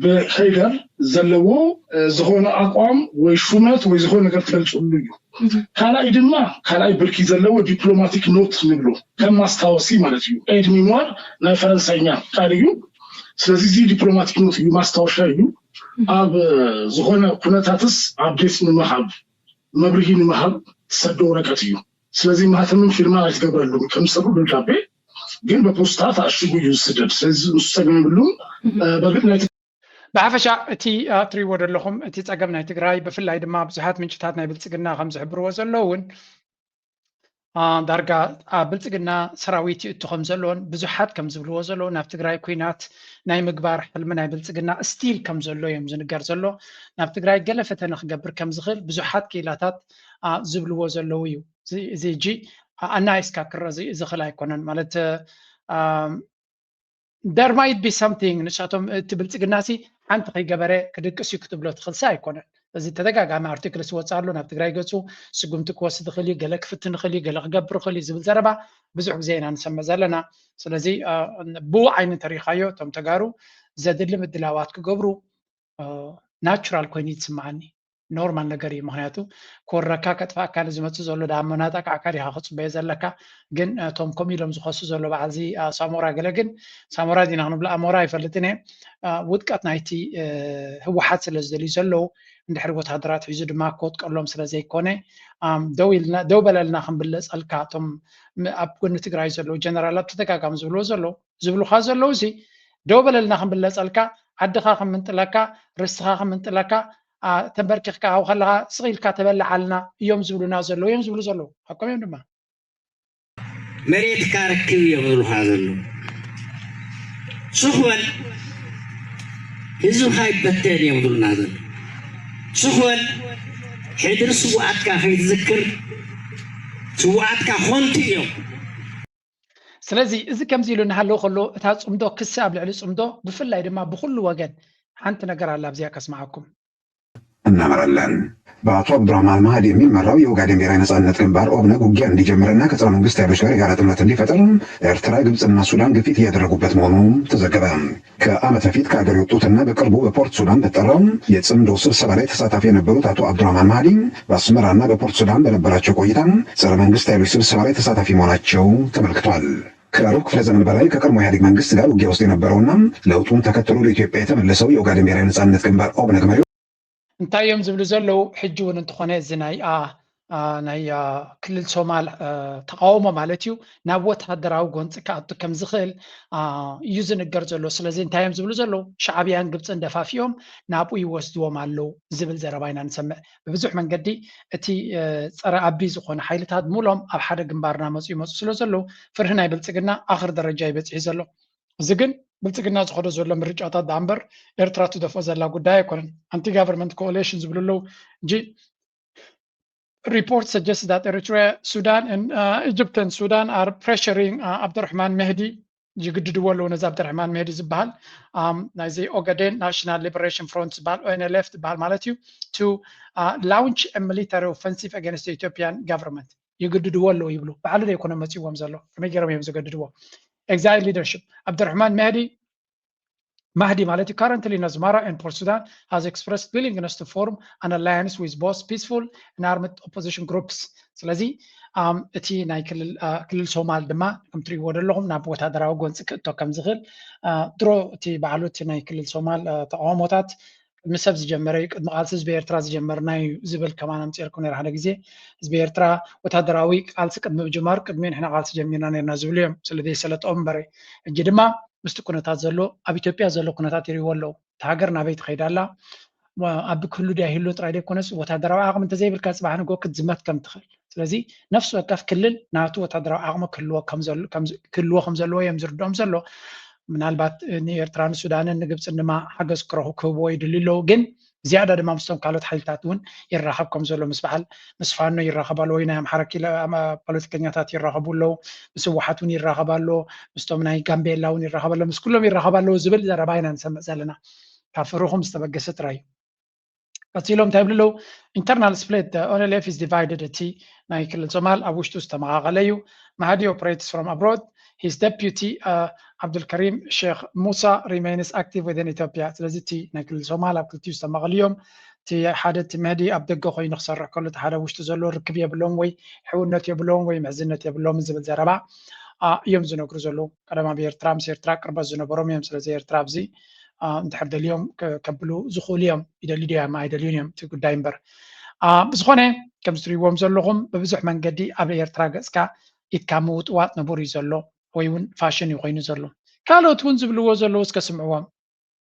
ብሄደር ዘለዎ ዝኾነ ኣቋም ወይ ሹመት ወይ ዝኾነ ነገር ትገልፅሉ እዩ። ካልኣይ ድማ ካልኣይ ብርኪ ዘለዎ ዲፕሎማቲክ ኖት ንብሎ ከም ማስታወሲ ማለት እዩ። ኤድ ሚሟር ናይ ፈረንሳይኛ ቃል እዩ። ስለዚ እዚ ዲፕሎማቲክ ኖት እዩ፣ ማስታወሻ እዩ። ኣብ ዝኾነ ኩነታትስ ኣፕዴት ንምሃብ መብርሂ ንምሃብ ትሰዶ ወረቀት እዩ። ስለዚ ማህተምን ፊርማ ኣይትገብረሉም። ከም ዝሰሩ ደብዳቤ ግን በፖስታ ተኣሽጉ እዩ ዝስደድ። ስለዚ ንሱ ጸገም የብሉም። በእርግጥ ናይ ብሓፈሻ እቲ ትሪእዎ ዘለኹም እቲ ጸገም ናይ ትግራይ ብፍላይ ድማ ብዙሓት ምንጭታት ናይ ብልጽግና ከም ዝሕብርዎ ዘለዉ እውን ዳርጋ ኣብ ብልጽግና ሰራዊት ይእቱ ከም ዘሎን ብዙሓት ከም ዝብልዎ ዘለዉ ናብ ትግራይ ኩናት ናይ ምግባር ሕልሚ ናይ ብልጽግና ስቲል ከም ዘሎ እዮም ዝንገር ዘሎ። ናብ ትግራይ ገለ ፈተነ ክገብር ከም ዝኽእል ብዙሓት ክኢላታት ዝብልዎ ዘለዉ እዩ። እዚ ሕጂ ኣናይስካ ክረዚ ዝኽእል ኣይኮነን ማለት there might be something ንሳቶም እቲ ብልጽግና ሲ ሓንቲ ከይገበረ ክድቅስ እዩ ክትብሎ ትኽእል ሲ ኣይኮነን። እዚ ተደጋጋሚ ኣርቲክል ዝወፅእ ኣሎ። ናብ ትግራይ ገፁ ስጉምቲ ክወስድ ይኽእል እዩ፣ ገለ ክፍትን ይኽእል እዩ፣ ገለ ክገብር ይኽእል እዩ ዝብል ዘረባ ብዙሕ ግዜ ኢና ንሰምዕ ዘለና። ስለዚ ብኡ ዓይኒ እንተሪኢኻዮ እቶም ተጋሩ ዘድሊ ምድላዋት ክገብሩ ናቹራል ኮይኑ እዩ ዝስምዓኒ። ኖርማል ነገር እዩ። ምክንያቱ ክወረካ ከጥፋእካ ንዝመፅእ ዘሎ ዳኣ መናጣቃዕካ ዲካ ክፅበዮ ዘለካ። ግን እቶም ከምኡ ኢሎም ዝኸሱ ዘሎ በዓልዚ ሳሞራ ገለ ግን ሳሞራ ዲና ክንብሎ ኣሞራ ኣይፈልጥን እየ። ውድቀት ናይቲ ህወሓት ስለ ዝደልዩ ዘለዉ እንድሕሪ ወታደራት ሒዙ ድማ ክወጥቀሎም ስለ ዘይኮነ ደው በለልና ክንብለፀልካ እቶም ኣብ ጎኒ ትግራይ ዘለዉ ጀነራላት ብተደጋጋሚ ዝብልዎ ዘለዉ ዝብሉካ ዘለዉ ሲ ደው በለልና ክንብለፀልካ ዓድኻ ክንምንጥለካ ርስትኻ ክንምንጥለካ ተንበርኪኽካ ኣብኡ ከለኻ ስቕ ኢልካ ተበልዓልና እዮም ዝብሉና ዘለዉ እዮም ዝብሉ ዘለዉ ሓቆም እዮም ድማ መሬትካ ርክብ እዮም ዝብሉኻ ዘለዉ። ስኽ በል ህዝብኻ ይበተን እዮም ዝብሉና ዘለዉ። ስኽ በል ሕድሪ ስውኣትካ ከይትዝክር ስውኣትካ ኾንቱ እዮም። ስለዚ እዚ ከምዚ ኢሉ እናሃለወ ከሎ እታ ፅምዶ ክሲ ኣብ ልዕሊ ፅምዶ ብፍላይ ድማ ብኩሉ ወገን ሓንቲ ነገር ኣላ ኣብዚኣ ከስምዓኩም። እናመራለን። በአቶ አብዱራህማን ማህዲ የሚመራው የኦጋዴን ብሔራዊ ነጻነት ግንባር ኦብነግ ውጊያ እንዲጀምርና ከጸረ መንግስት ኃይሎች ጋር የጋራ ጥምረት እንዲፈጠር ኤርትራ፣ ግብፅና ሱዳን ግፊት እያደረጉበት መሆኑ ተዘገበ። ከዓመት በፊት ከሀገር የወጡትና በቅርቡ በፖርት ሱዳን በተጠራው የጽምዶ ስብሰባ ላይ ተሳታፊ የነበሩት አቶ አብዱራህማን ማህዲ በአስመራና በፖርት ሱዳን በነበራቸው ቆይታ ጸረ መንግስት ኃይሎች ስብሰባ ላይ ተሳታፊ መሆናቸው ተመልክቷል። ከሩብ ክፍለ ዘመን በላይ ከቀድሞ ኢህአዴግ መንግስት ጋር ውጊያ ውስጥ የነበረውና ለውጡን ተከትሎ ወደ ኢትዮጵያ የተመለሰው የኦጋዴን ብሔራዊ ነጻነት ግንባር ኦብነግ መሪው እንታይ እዮም ዝብሉ ዘለዉ? ሕጂ እውን እንተኾነ እዚ ናይ ናይ ክልል ሶማል ተቃውሞ ማለት እዩ ናብ ወታደራዊ ጎንፂ ክኣቱ ከም ዝኽእል እዩ ዝንገር ዘሎ። ስለዚ እንታይ እዮም ዝብሉ ዘለዉ? ሻዕብያን ግብፅን ደፋፊኦም ናብኡ ይወስድዎም ኣለዉ ዝብል ዘረባ ኢና ንሰምዕ። ብብዙሕ መንገዲ እቲ ፀረ ኣቢ ዝኾነ ሓይልታት ሙሎም ኣብ ሓደ ግንባር እናመፁ ይመፁ ስለ ዘለዉ ፍርሂ ናይ ብልፅግና ኣኽር ደረጃ ይበፅሒ ዘሎ። እዚ ግን ብልፅግና ዝኸዶ ዘሎ ምርጫታት ደኣ እምበር ኤርትራ ትደፍኦ ዘላ ጉዳይ ኣይኮነን። ኣንቲ ጋቨርንመንት ኮኦሌሽን ዝብሉ ኣለዉ እንጂ report suggests that Eritrea, Sudan and uh, Egypt and Sudan are pressuring uh, Abdurrahman Mehdi ይግድድዎ ኣለዉ ነዚ ኣብደርሕማን መህዲ ዝበሃል ናይዚ ኦገዴን ናሽናል ሊበሬሽን ፍሮንት ዝበሃል ኦኤንኤልኤፍ ዝበሃል ማለት እዩ to launch military offensive against Ethiopian government ይግድድዎ ኣለዉ ይብሉ። ባዕሉ ዘይኮነ መፅዎም ዘሎ ከመይ ገይሮም እዮም ዝገድድዎ? Exile leadership ኣብደርሕማን መህዲ ማህዲ ማለት እዩ currently in Asmara and Port Sudan has expressed willingness to form an alliance with both peaceful and armed opposition groups። ስለዚ እቲ ናይ ክልል ሶማል ድማ ከም ትሪእዎ ዘለኹም ናብ ወታደራዊ ጎንፂ ክእቶ ከም ዝኽእል ድሮ እቲ ባዕሉ እቲ ናይ ክልል ሶማል ተቃውሞታት ቅድሚ ሰብ ዝጀመረ እዩ፣ ቅድሚ ቃልሲ ህዝቢ ኤርትራ ዝጀመርና እዩ ዝብል ከማን ኣምፂኤልኩም ነይረ ሓደ ግዜ። ህዝቢ ኤርትራ ወታደራዊ ቃልሲ ቅድሚ ምጅማሩ ቅድሚኡ ንሕና ቃልሲ ጀሚርና ነርና ዝብሉ እዮም፣ ስለ ዘይሰለጦም እምበረ። ሕጂ ድማ ምስቲ ኩነታት ዘሎ ኣብ ኢትዮጵያ ዘሎ ኩነታት ይርእይዎ ኣለዉ። እቲ ሃገር ናበይ ትኸይድ ኣላ? ኣብ ክህሉ ድያ ይህሉ ጥራይ ዘይኮነስ ወታደራዊ ዓቕሚ እንተዘይብልካ ፅባሕ ንግሆ ክትዝመት ከም ትኽእል። ስለዚ ነፍሲ ወከፍ ክልል ናቱ ወታደራዊ ዓቕሚ ክህልዎ ከም ዘሎ- ከም- ክህልዎ ከም ዘለዎ እዮም ዝርድኦም ዘሎ። ምናልባት ንኤርትራን ሱዳንን ንግብፅን ድማ ሓገዝ ክረኹ ክህብዎ ይድልዩ ኣለዉ። ግን ዝያዳ ድማ ምስቶም ካልኦት ሓይልታት እውን ይራኸብ ከም ዘሎ ምስ በዓል ምስ ፋኖ ይራኸብ ኣሎ ወይ ናይ ኣምሓራ ኪለ- ኣማ- ፖለቲከኛታት ይራኸቡ ኣለዉ። ምስ ህወሓት እውን ይራኸብ ኣሎ። ምስቶም ናይ ጋምቤላ እውን ይራኸብ ኣሎ። ምስ ኩሎም ይራኸብ ኣለዉ ዝብል ዘረባ ኢና ንሰምዕ ዘለና። ካብ ፍርኹም ዝተበገሰ ጥራይ እዩ። ቀፂሎም እንታይ ይብሉ ኣለዉ? Internal split, the O N L F is divided። እቲ ናይ ክልል ሶማል ኣብ ውሽጡ ዝተመቓቐለ እዩ። ማህዲ operates from abroad. His deputy, uh, Abdul Karim Sheikh Musa remains active within Ethiopia። ስለዚ እቲ ናይ ክልል ሶማል ኣብ ክልቲኡ ዝተመቐሉ እዮም። እቲ ሓደ እቲ መህዲ ኣብ ደገ ኮይኑ ክሰርሕ ከሎ እቲ ሓደ ኣብ ውሽጢ ዘሎ ርክብ የብሎም ወይ ሕውነት የብሎም ወይ ምሕዝነት የብሎም ዝብል ዘረባ አ፣ እዮም ዝነግሩ ዘለዉ። ቀደም ኣብ ኤርትራ ምስ ኤርትራ ቅርበት ዝነበሮም እዮም። ስለዚ ኤርትራ ኣብዚ አ፣ እንድሕር ደልዮም ከ- ከብሉ ዝኽእሉ እዮም። ይደልዩ ድዮም ኣይደልዩን እዮም እቲ ጉዳይ እምበር። አ፣ ብዝኾነ ከምዚ ትሪእዎም ዘለኹም ብብዙሕ መንገዲ ኣብ ኤርትራ ገፅካ ኢድካ ምውጥዋጥ ንቡር እዩ ዘሎ ወይ እውን ፋሽን እዩ ኮይኑ ዘሎ። ካልኦት እውን ዝብልዎ ዘለዉ እስከ ስምዕዎም።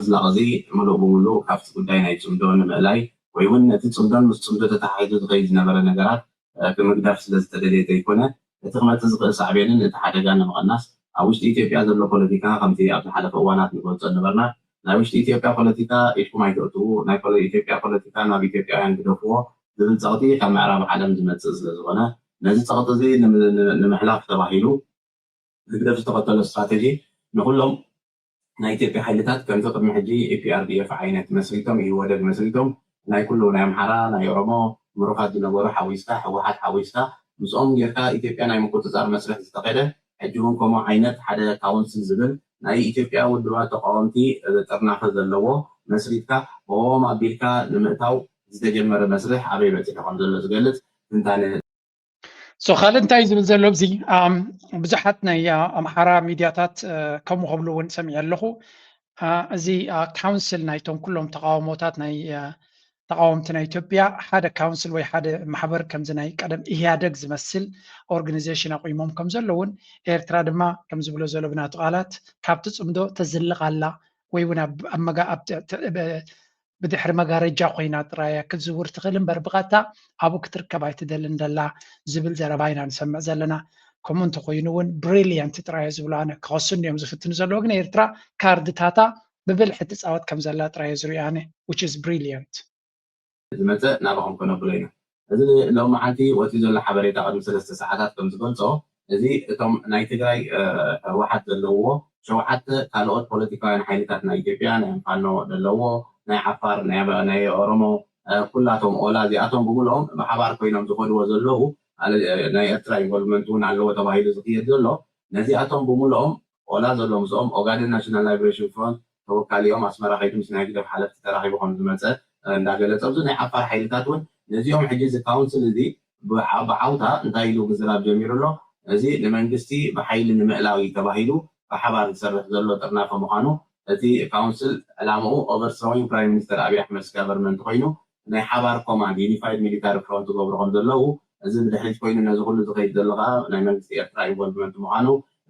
ምዝላቕ እዚ ምሉእ ብምሉእ ካብቲ ጉዳይ ናይ ጽምዶ ንምእላይ ወይ እውን ነቲ ጽምዶን ምስ ጽምዶ ተተሓሒዙ ዝኸይድ ዝነበረ ነገራት እ፣ ክምግዳፍ ስለ ዝተደልየ ዘይኮነ፣ እቲ ክመጽእ ዝኽእል ሳዕቤንን እቲ ሓደጋ ንምቕናስ ኣብ ውሽጢ ኢትዮጵያ ዘሎ ፖለቲካ ከምቲ ኣብ ዝሓለፈ እዋናት ንገልጾ ዝነበርና ናይ ውሽጢ ኢትዮጵያ ፖለቲካ ኢድኩም ኣይተእትዉ፣ ናይ ፖለ- ኢትዮጵያ ፖለቲካ ናብ ኢትዮጵያውያን ግደፍዎ ዝብል ጸቕጢ ካብ ምዕራብ ዓለም ዝመጽእ ስለ ዝኾነ ነዚ ጸቕጢ እዚ ንም- ን- ንምሕላፍ ተባሂሉ ህግደፍ ዝተኸተሎ ስትራተጂ ንኹሎም ናይ ኢትዮጵያ ሓይልታት ከምቲ ቅድሚ ሕጂ E P R D F ዓይነት መስሪቶም፣ ኢህወደግ መስሪቶም ናይ ኩሉ ናይ ኣምሓራ ናይ ኦሮሞ ምሩኻት ዝነበሩ ሓዊስካ ህወሓት ሓዊስካ ምስኦም ጌርካ ኢትዮጵያ ናይ ምቁፅፃር መስርሕ ዝተኸደ ሕጂ እውን ከምኡ ዓይነት ሓደ ካውንስል ዝብል ናይ ኢትዮጵያ ውድባት ተቃወምቲ ጥርናፈ ዘለዎ መስሪትካ ብኦም ኣቢልካ ንምእታው ዝተጀመረ መስርሕ ኣበይ በፂሑ ከም ዘሎ ዝገልፅ ትንታነ ሶ ካልእ እንታይ እዩ ዝብል ዘሎ ኣብዚ ኣም፣ ብዙሓት ናይ ኣ፣ ኣምሓራ ሚድያታት እ፣ ከምኡ ክብሉ እውን ሰሚዐ ኣለኹ። ኣ፣ እዚ ኣ፣ ካውንስል ናይቶም ኩሎም ተቃውሞታት ናይ ኣ፣ ተቃወምቲ ናይ ኢትዮጵያ ሓደ ካውንስል ወይ ሓደ ማሕበር ከምዚ ናይ ቀደም ኢህያደግ ዝመስል ኦርጋኒዜሽን ኣቑሞም ከም ዘለውን ኤርትራ ድማ ከም ዝብሎ ዘሎ ብናቱ ቃላት ካብቲ ጽምዶ ተዝልቕ ኣላ ወይ እውን ኣብ ኣብ መጋ ኣብ ተ- ተ- ብ- ብድሕሪ መጋረጃ ኮይና ጥራይ እያ ክትዝውር ትኽእል እምበር ብቐጥታ ኣብኡ ክትርከብ ኣይትደልን ደላ ዝብል ዘረባ ኢና ንሰምዕ ዘለና። ከምኡ እንተኮይኑ እውን ብሪሊየንት ጥራይ እየ ዝብሎ ኣነ። ክኸሱ እንዲዮም ዝፍትኑ ዘለዎ ግን ኤርትራ ካርድታታ ብብልሒ ትፃወት ከም ዘላ ጥራይ እየ ዝሪኦ ኣነ which is brilliant። ዝመፀ ናባኹም ከነብሎ ኢና። እዚ ሎሚ መዓልቲ ወፂኡ ዘሎ ሓበሬታ ቅድሚ ሰለስተ ሰዓታት ከም ዝገልፆ እዚ እቶም ናይ ትግራይ ህወሓት ዘለውዎ ሸውዓተ ካልኦት ፖለቲካውያን ሓይልታት ናይ ኢትዮጵያ ናይ ፋኖ ዘለውዎ ናይ ዓፋር ናይ ኦሮሞ ኩላቶም ኦላ እዚኣቶም ብምልኦም ብሓባር ኮይኖም ዝኸድዎ ዘለዉ ናይ ኤርትራ ኢንቮልቭመንት እውን ኣለዎ ተባሂሉ ዝኽየድ ዘሎ ነዚኣቶም ብምልኦም ኦላ ዘሎ ምስኦም ኦጋደን ናሽናል ላይብሬሽን ፍሮንት ተወካሊኦም ኣስመራ ከይዱ ምስ ናይ ህግደፍ ሓለፍቲ ተራኺቡ ከም ዝመፀ እንዳገለፀ ኣብዚ ናይ ዓፋር ሓይልታት እውን ነዚኦም ሕጂ እዚ ካውንስል እዚ ብዓውታ እንታይ ኢሉ ምዝራብ ጀሚሩ ኣሎ እዚ ንመንግስቲ ብሓይሊ ንምእላው እዩ ተባሂሉ ብሓባር ዝሰርሕ ዘሎ ጥርናፈ ምዃኑ እቲ ካውንስል ዕላምኡ ኦቨርትሮዊንግ ፕራይም ሚኒስተር ኣብይ ኣሕመድስ ጋቨርንመንት ኮይኑ ናይ ሓባር ኮማንድ ዩኒፋይድ ሚሊታሪ ፍሮንት ትገብሩ ከም ዘለዉ እዚ ብድሕሪት ኮይኑ ነዚ ኩሉ ዝኸይድ ዘሎ ከዓ ናይ መንግስቲ ኤርትራ ኢንቮልቭመንት ምዃኑ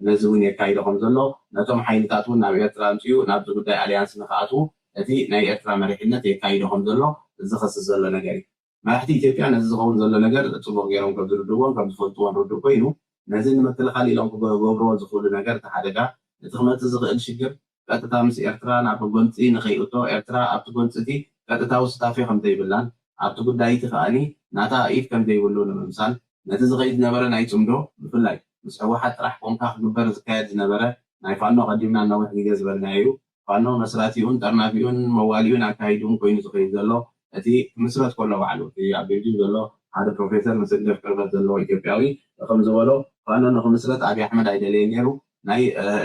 ነዚ እውን የካይዶ ከም ዘሎ ነቶም ሓይልታት እውን ናብ ኤርትራ ኣምፅኡ ናብዚ ጉዳይ ኣልያንስ ንክኣትዉ እቲ ናይ ኤርትራ መሪሕነት የካይዶ ከም ዘሎ ዝኸስስ ዘሎ ነገር እዩ። መራሕቲ ኢትዮጵያ ነዚ ዝኸውን ዘሎ ነገር ፅቡቕ ገይሮም ከም ዝርድእዎን ከም ዝፈልጥዎን ርዱእ ኮይኑ ነዚ ንምክልኻል ኢሎም ክገብርዎ ዝኽእሉ ነገር እቲ ሓደጋ እቲ ክመፅእ ዝኽእል ሽግር ቀጥታ ምስ ኤርትራ ናብ ጎንፂ ንኸይእቶ ኤርትራ ኣብቲ ጎንፂ እቲ ቀጥታዊ ስታፌ ከም ዘይብላን ኣብቲ ጉዳይ እቲ ከኣኒ ናታ ኢድ ከም ዘይብሉ ንምምሳል ነቲ ዝኸይድ ዝነበረ ናይ ፅምዶ ብፍላይ ምስ ህወሓት ጥራሕ ኮንካ ክግበር ዝካየድ ዝነበረ ናይ ፋኖ ቀዲምና ነዊሕ ግዜ ዝበልናዮ እዩ። ፋኖ መስራቲኡን ጠርናፊኡን መዋሊኡን ኣካይድኡን ኮይኑ ዝኸይድ ዘሎ እቲ ክምስረት ከሎ ባዕሉ እቲ ኣብ ቤልጅም ዘሎ ሓደ ፕሮፌሰር ምስ ህግደፍ ቅርበት ዘለዎ ኢትዮጵያዊ ከም ዝበሎ ፋኖ ንክምስረት ኣብይ ኣሕመድ ኣይደለየን ነይሩ ናይ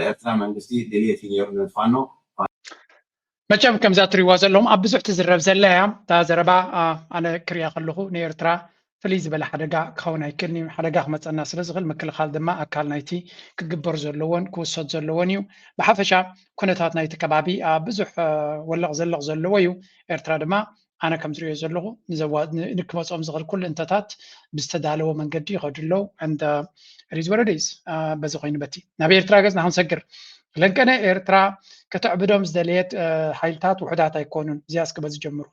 ኤርትራ መንግስቲ ድልየት እዩ ነይሩ ነቲ ፋኖ መቸም ከምዛ ትሪዋ ዘለኹም ኣብ ብዙሕ ትዝረብ ዘላ እያ እታ ዘረባ ኣነ ክሪኣ ከለኹ ንኤርትራ ፍልይ ዝበለ ሓደጋ ክኸውን ኣይክእልን እዩ። ሓደጋ ክመፀና ስለ ዝኽእል ምክልኻል ድማ ኣካል ናይቲ ክግበር ዘለዎን ክውሰድ ዘለዎን እዩ። ብሓፈሻ ኩነታት ናይቲ ከባቢ ብዙሕ ወለቕ ዘለቕ ዘለዎ እዩ። ኤርትራ ድማ ኣነ ከም ዝሪኦ ዘለኹ ንክመፅኦም ዝኽእል ኩሉ እንተታት ብዝተዳለወ መንገዲ ይኸዱ ኣለዉ። በዚ ኮይኑ በቲ ናብ ኤርትራ ገፅና ክንሰግር ለንቀነ ኤርትራ ከተዕብዶም ዝደለየት ሓይልታት ውሑዳት ኣይኮኑን። እዚኣ እስከ በዚ ጀምሩ።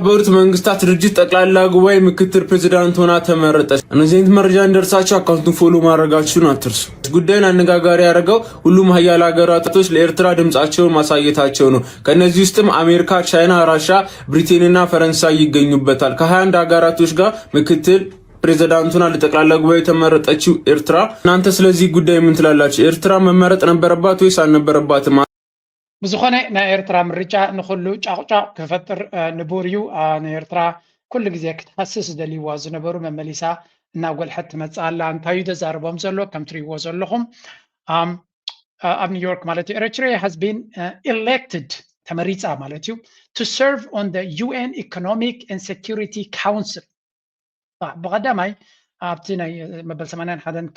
የተባበሩት መንግስታት ድርጅት ጠቅላላ ጉባኤ ምክትል ፕሬዚዳንት ሆና ተመረጠች። እነዚህ አይነት መረጃ እንደርሳቸው አካውንቱን ፎሎ ማድረጋችሁን አትርሱ። ጉዳዩን አነጋጋሪ ያደረገው ሁሉም ሀያል ሀገራቶች ለኤርትራ ድምጻቸውን ማሳየታቸው ነው። ከእነዚህ ውስጥም አሜሪካ፣ ቻይና፣ ራሻ፣ ብሪቴንና ፈረንሳይ ይገኙበታል። ከ21 ሀገራቶች ጋር ምክትል ፕሬዚዳንት ሆና ለጠቅላላ ጉባኤ የተመረጠችው ኤርትራ። እናንተ ስለዚህ ጉዳይ ምን ትላላችሁ? ኤርትራ መመረጥ ነበረባት ወይስ አልነበረባትም? ብዝኾነ ናይ ኤርትራ ምርጫ ንኹሉ ጫቑጫቕ ክፈጥር ንቡር እዩ። ንኤርትራ ኩሉ ግዜ ክትሃስስ ዝደልይዋ ዝነበሩ መመሊሳ እናጎልሐት ትመጽእ ኣላ። እንታይ እዩ ዘዛርቦም ዘሎ? ከም ትሪእዎ ዘለኹም ኣብ ኒውዮርክ ማለት እዩ። Eritrea has been elected፣ ተመሪጻ ማለት እዩ፣ to serve on the U N Economic and Security Council። ብቐዳማይ ኣብቲ ናይ መበል ሰማንያን ሓደን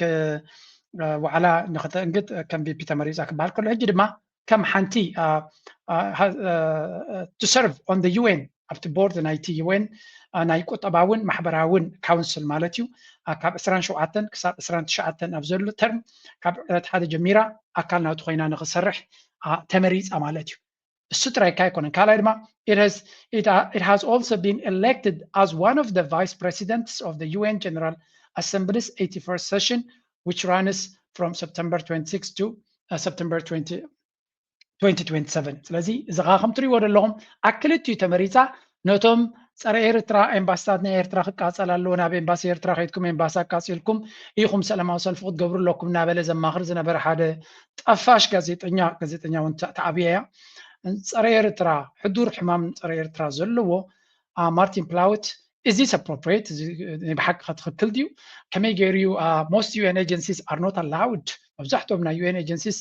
ዋዕላ ንክተእንግድ ከም ቪፒ ተመሪፃ ክበሃል ከሎ፣ ሕጂ ድማ ከም ሓንቲ to serve on the U N፣ ኣብቲ ቦርድ ናይቲ ዩ ኤን ናይ ቁጠባውን ማሕበራውን ካውንስል ማለት እዩ። ካብ ዕስራን ሸውዓተን ክሳብ ዕስራን ትሽዓተን ኣብ ዘሎ ተርም፣ ካብ ዕለት ሓደ ጀሚራ ኣካል ናቱ ኮይና ንክሰርሕ ተመሪፃ ማለት እዩ። እሱ ጥራይ እኳ ኣይኮነን። ካልኣይ ድማ it has also been elected as one of the vice presidents of the U N General Assembly's eighty-first session, which runs from September twenty-six to September twenty twenty twenty-seven። ስለዚ እዚ ከዓ ከም ትሪእዎ ዘለኹም ኣብ ክልቲኡ ተመሪፃ ነቶም ጸረ ኤርትራ ኤምባሲታት ናይ ኤርትራ ክቃጸል ኣለዎ፣ ናብ ኤምባሲ ኤርትራ ከይድኩም ኤምባሲ ኣቃጺልኩም ኢኹም ሰላማዊ ሰልፊ ክትገብሩ ኣለኩም እናበለ ዘማኽር ዝነበረ ሓደ ጠፋሽ ጋዜጠኛ፣ ጋዜጠኛ እውን ተዓብያ እያ። ጸረ ኤርትራ፣ ሕዱር ሕማም ጸረ ኤርትራ ዘለዎ ማርቲን ፕላውት፣ is this appropriate? ናይ ብሓቂ ከ ትኽክል ድዩ? ከመይ ገይሩ እዩ? Most U N agencies are not allowed፣ መብዛሕትኦም ናይ U N agencies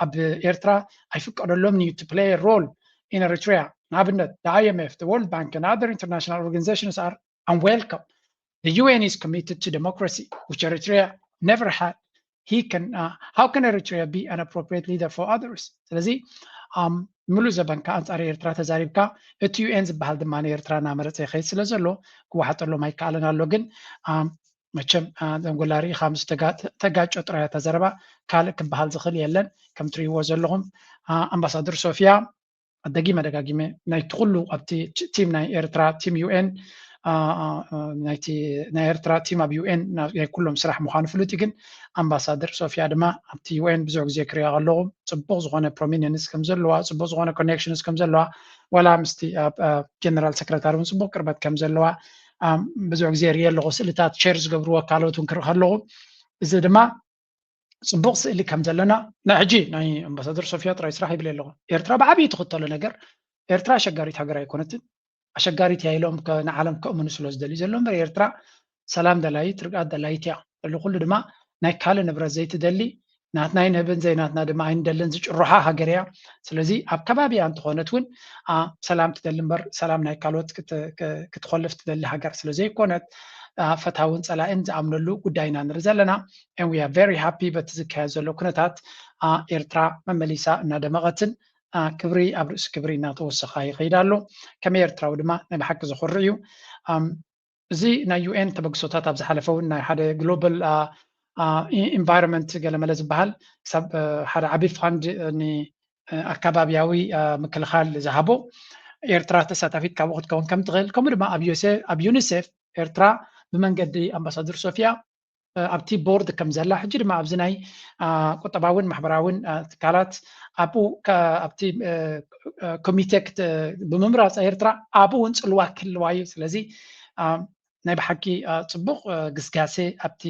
ኣብ ኤርትራ ኣይፍቀደሎምን እዩ to play a role in Eritrea። ንኣብነት the I M F, the World Bank and other international organizations are unwelcome. The U N is committed to democracy, which Eritrea never had. He can, uh, how can Eritrea be an appropriate leader for others? ስለዚ ምሉእ ዘበንካ ኣንጻር ኤርትራ ተዛሪብካ፣ እቲ ዩ ኤን ዝበሃል ድማ ንኤርትራ እናመረጸ ይኸይድ ስለ ዘሎ ክወሓጠሎም ኣይከኣልን ኣሎ። ግን መቸም ዘንጎላ ርኢኻ ምስ ተጋጮ ጥራይ እታ ዘረባ፣ ካልእ ክበሃል ዝኽእል የለን። ከም ትርእይዎ ዘለኹም ኣምባሳደር ሶፊያ ደጊመ ደጋጊመ ናይቲ ኩሉ ኣብቲ ቲም ናይ ኤርትራ፣ ቲም ዩ ኤን፣ ናይ ኤርትራ ቲም ኣብ ዩ ኤን ናይ ኩሎም ስራሕ ምዃኑ ፍሉጥ እዩ። ግን ኣምባሳደር ሶፊያ ድማ ኣብቲ ዩ ኤን ብዙሕ ግዜ ክሪኣ ከለኹ ጽቡቕ ዝኾነ ፕሮሚነንስ ከም ዘለዋ፣ ጽቡቕ ዝኾነ ኮኔክሽንስ ከም ዘለዋ፣ ዋላ ምስቲ ጀነራል ሰክረታሪ እውን ጽቡቕ ቅርበት ከም ዘለዋ ብዙሕ ግዜ ሪኤ ኣለኹ። ስእልታት ሸር ዝገብርዎ ካልኦት እውን ክርኢ ከለኹ፣ እዚ ድማ ጽቡቕ ስእሊ ከም ዘለና ናይ ሕጂ ናይ ኣምባሳደር ሶፊያ ጥራይ ስራሕ ይብል ኣለኹ። ኤርትራ ብዓብዪ ትኽተሎ ነገር፣ ኤርትራ ኣሸጋሪት ሃገር ኣይኮነትን። ኣሸጋሪት እያ ኢሎም ንዓለም ከእምኑ ስለ ዝደልዩ ዘሎ እምበር፣ ኤርትራ ሰላም ደላይት፣ ርግኣት ደላይት እያ። ልዕሊ ኩሉ ድማ ናይ ካልእ ንብረት ዘይትደሊ፣ ናትና ይንህብን ዘይናትና ድማ ኣይንደልን ዝጭርሖ ሃገር እያ። ስለዚ ኣብ ከባቢኣ እንተኾነት እውን ሰላም ትደሊ እምበር፣ ሰላም ናይ ካልኦት ክትኾልፍ ትደሊ ሃገር ስለ ዘይኮነት፣ ፈታውን ጸላእን ዝኣምነሉ ጉዳይ ኢና ንርኢ ዘለና። And we are very happy በቲ ዝካየድ ዘሎ ኩነታት፣ ኤርትራ መመሊሳ እናደመቐትን ክብሪ ኣብ ርእሲ ክብሪ እናተወሰኻ ይኸይድ ኣሎ። ከም ኤርትራዊ ድማ ናይ ብሓቂ ዘኹርዕ እዩ። እዚ ናይ ዩ ኤን ተበግሶታት ኣብ ዝሓለፈ እውን ናይ ሓደ ግሎባል ኢንቫይሮንመንት ገለመለ ዝበሃል ክሳብ ሓደ ዓቢ ፋንድ ንኣካባቢያዊ ምክልኻል ዝሃቦ፣ ኤርትራ ተሳታፊት ካብኡ ክትከውን ከም ትኽእል፣ ከምኡ ድማ ኣብ ዩኒሴፍ ኤርትራ ብመንገዲ ኣምባሳደር ሶፊያ ኣብቲ ቦርድ ከም ዘላ፣ ሕጂ ድማ ኣብዚ ናይ ቁጠባውን ማሕበራውን ትካላት ኣብኡ ኣብቲ ኮሚቴ ብምምራፅ ኤርትራ ኣብኡ እውን ፅልዋ ክህልዋ እዩ። ስለዚ ናይ ብሓቂ ጽቡቕ ግስጋሴ ኣብቲ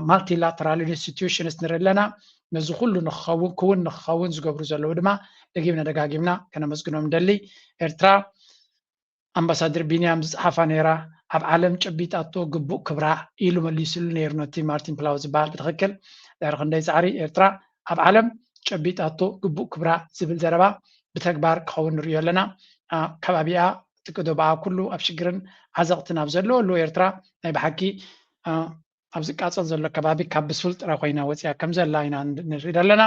ማልቲላተራል ኢንስቲትዩሽንስ ንርኢ ኣለና። ነዚ ኩሉ ንክኸውን ክውን ንክኸውን ዝገብሩ ዘለዉ ድማ ደጊምና ደጋጊምና ከነመስግኖም ንደሊ። ኤርትራ ኣምባሳደር ቢንያም ዝጸሓፋ ነይራ፣ ኣብ ዓለም ጨቢጣቶ ግቡእ ክብራ ኢሉ መሊስሉ ነይሩ ነቲ ማርቲን ፕላው ዝበሃል ብትኽክል። ድሕሪ ክንደይ ጻዕሪ ኤርትራ ኣብ ዓለም ጨቢጣቶ ግቡእ ክብራ ዝብል ዘረባ ብተግባር ክኸውን ንርእዮ ኣለና። ከባቢኣ ትቅዶ ብኣ ኩሉ ኣብ ሽግርን ዓዘቕትን ኣብ ዘለወሉ ኤርትራ ናይ ብሓቂ ኣብ ዝቃጸል ዘሎ ከባቢ ካብ ብሱል ጥረ ኮይና ወፂኣ ከም ዘላ ኢና ንርኢ ዘለና።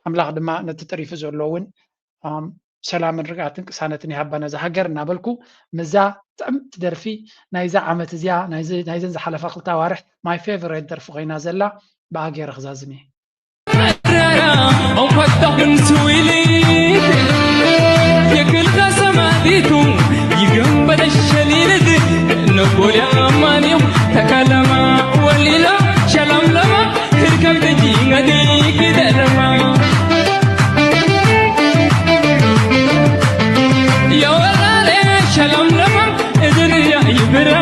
ኣምላኽ ድማ ነቲ ጥሪፉ ዘሎ እውን ሰላምን ርግኣትን ቅሳነትን ይሃባ ነዛ ሃገር እናበልኩ፣ ምዛ ጥዕምቲ ደርፊ ናይዛ ዓመት እዚኣ ናይዘን ዝሓለፋ ክልተ ኣዋርሕ my favorite ደርፊ ኮይና ዘላ ብኣ ገይረ ክዛዝም እየ። Onkwatahun suwili yekilka samaditu yigambada shalilid nogolia maniu takalama walila shalamlama hirkam dejingadi kidelama yawalale shalamlama idriya ibra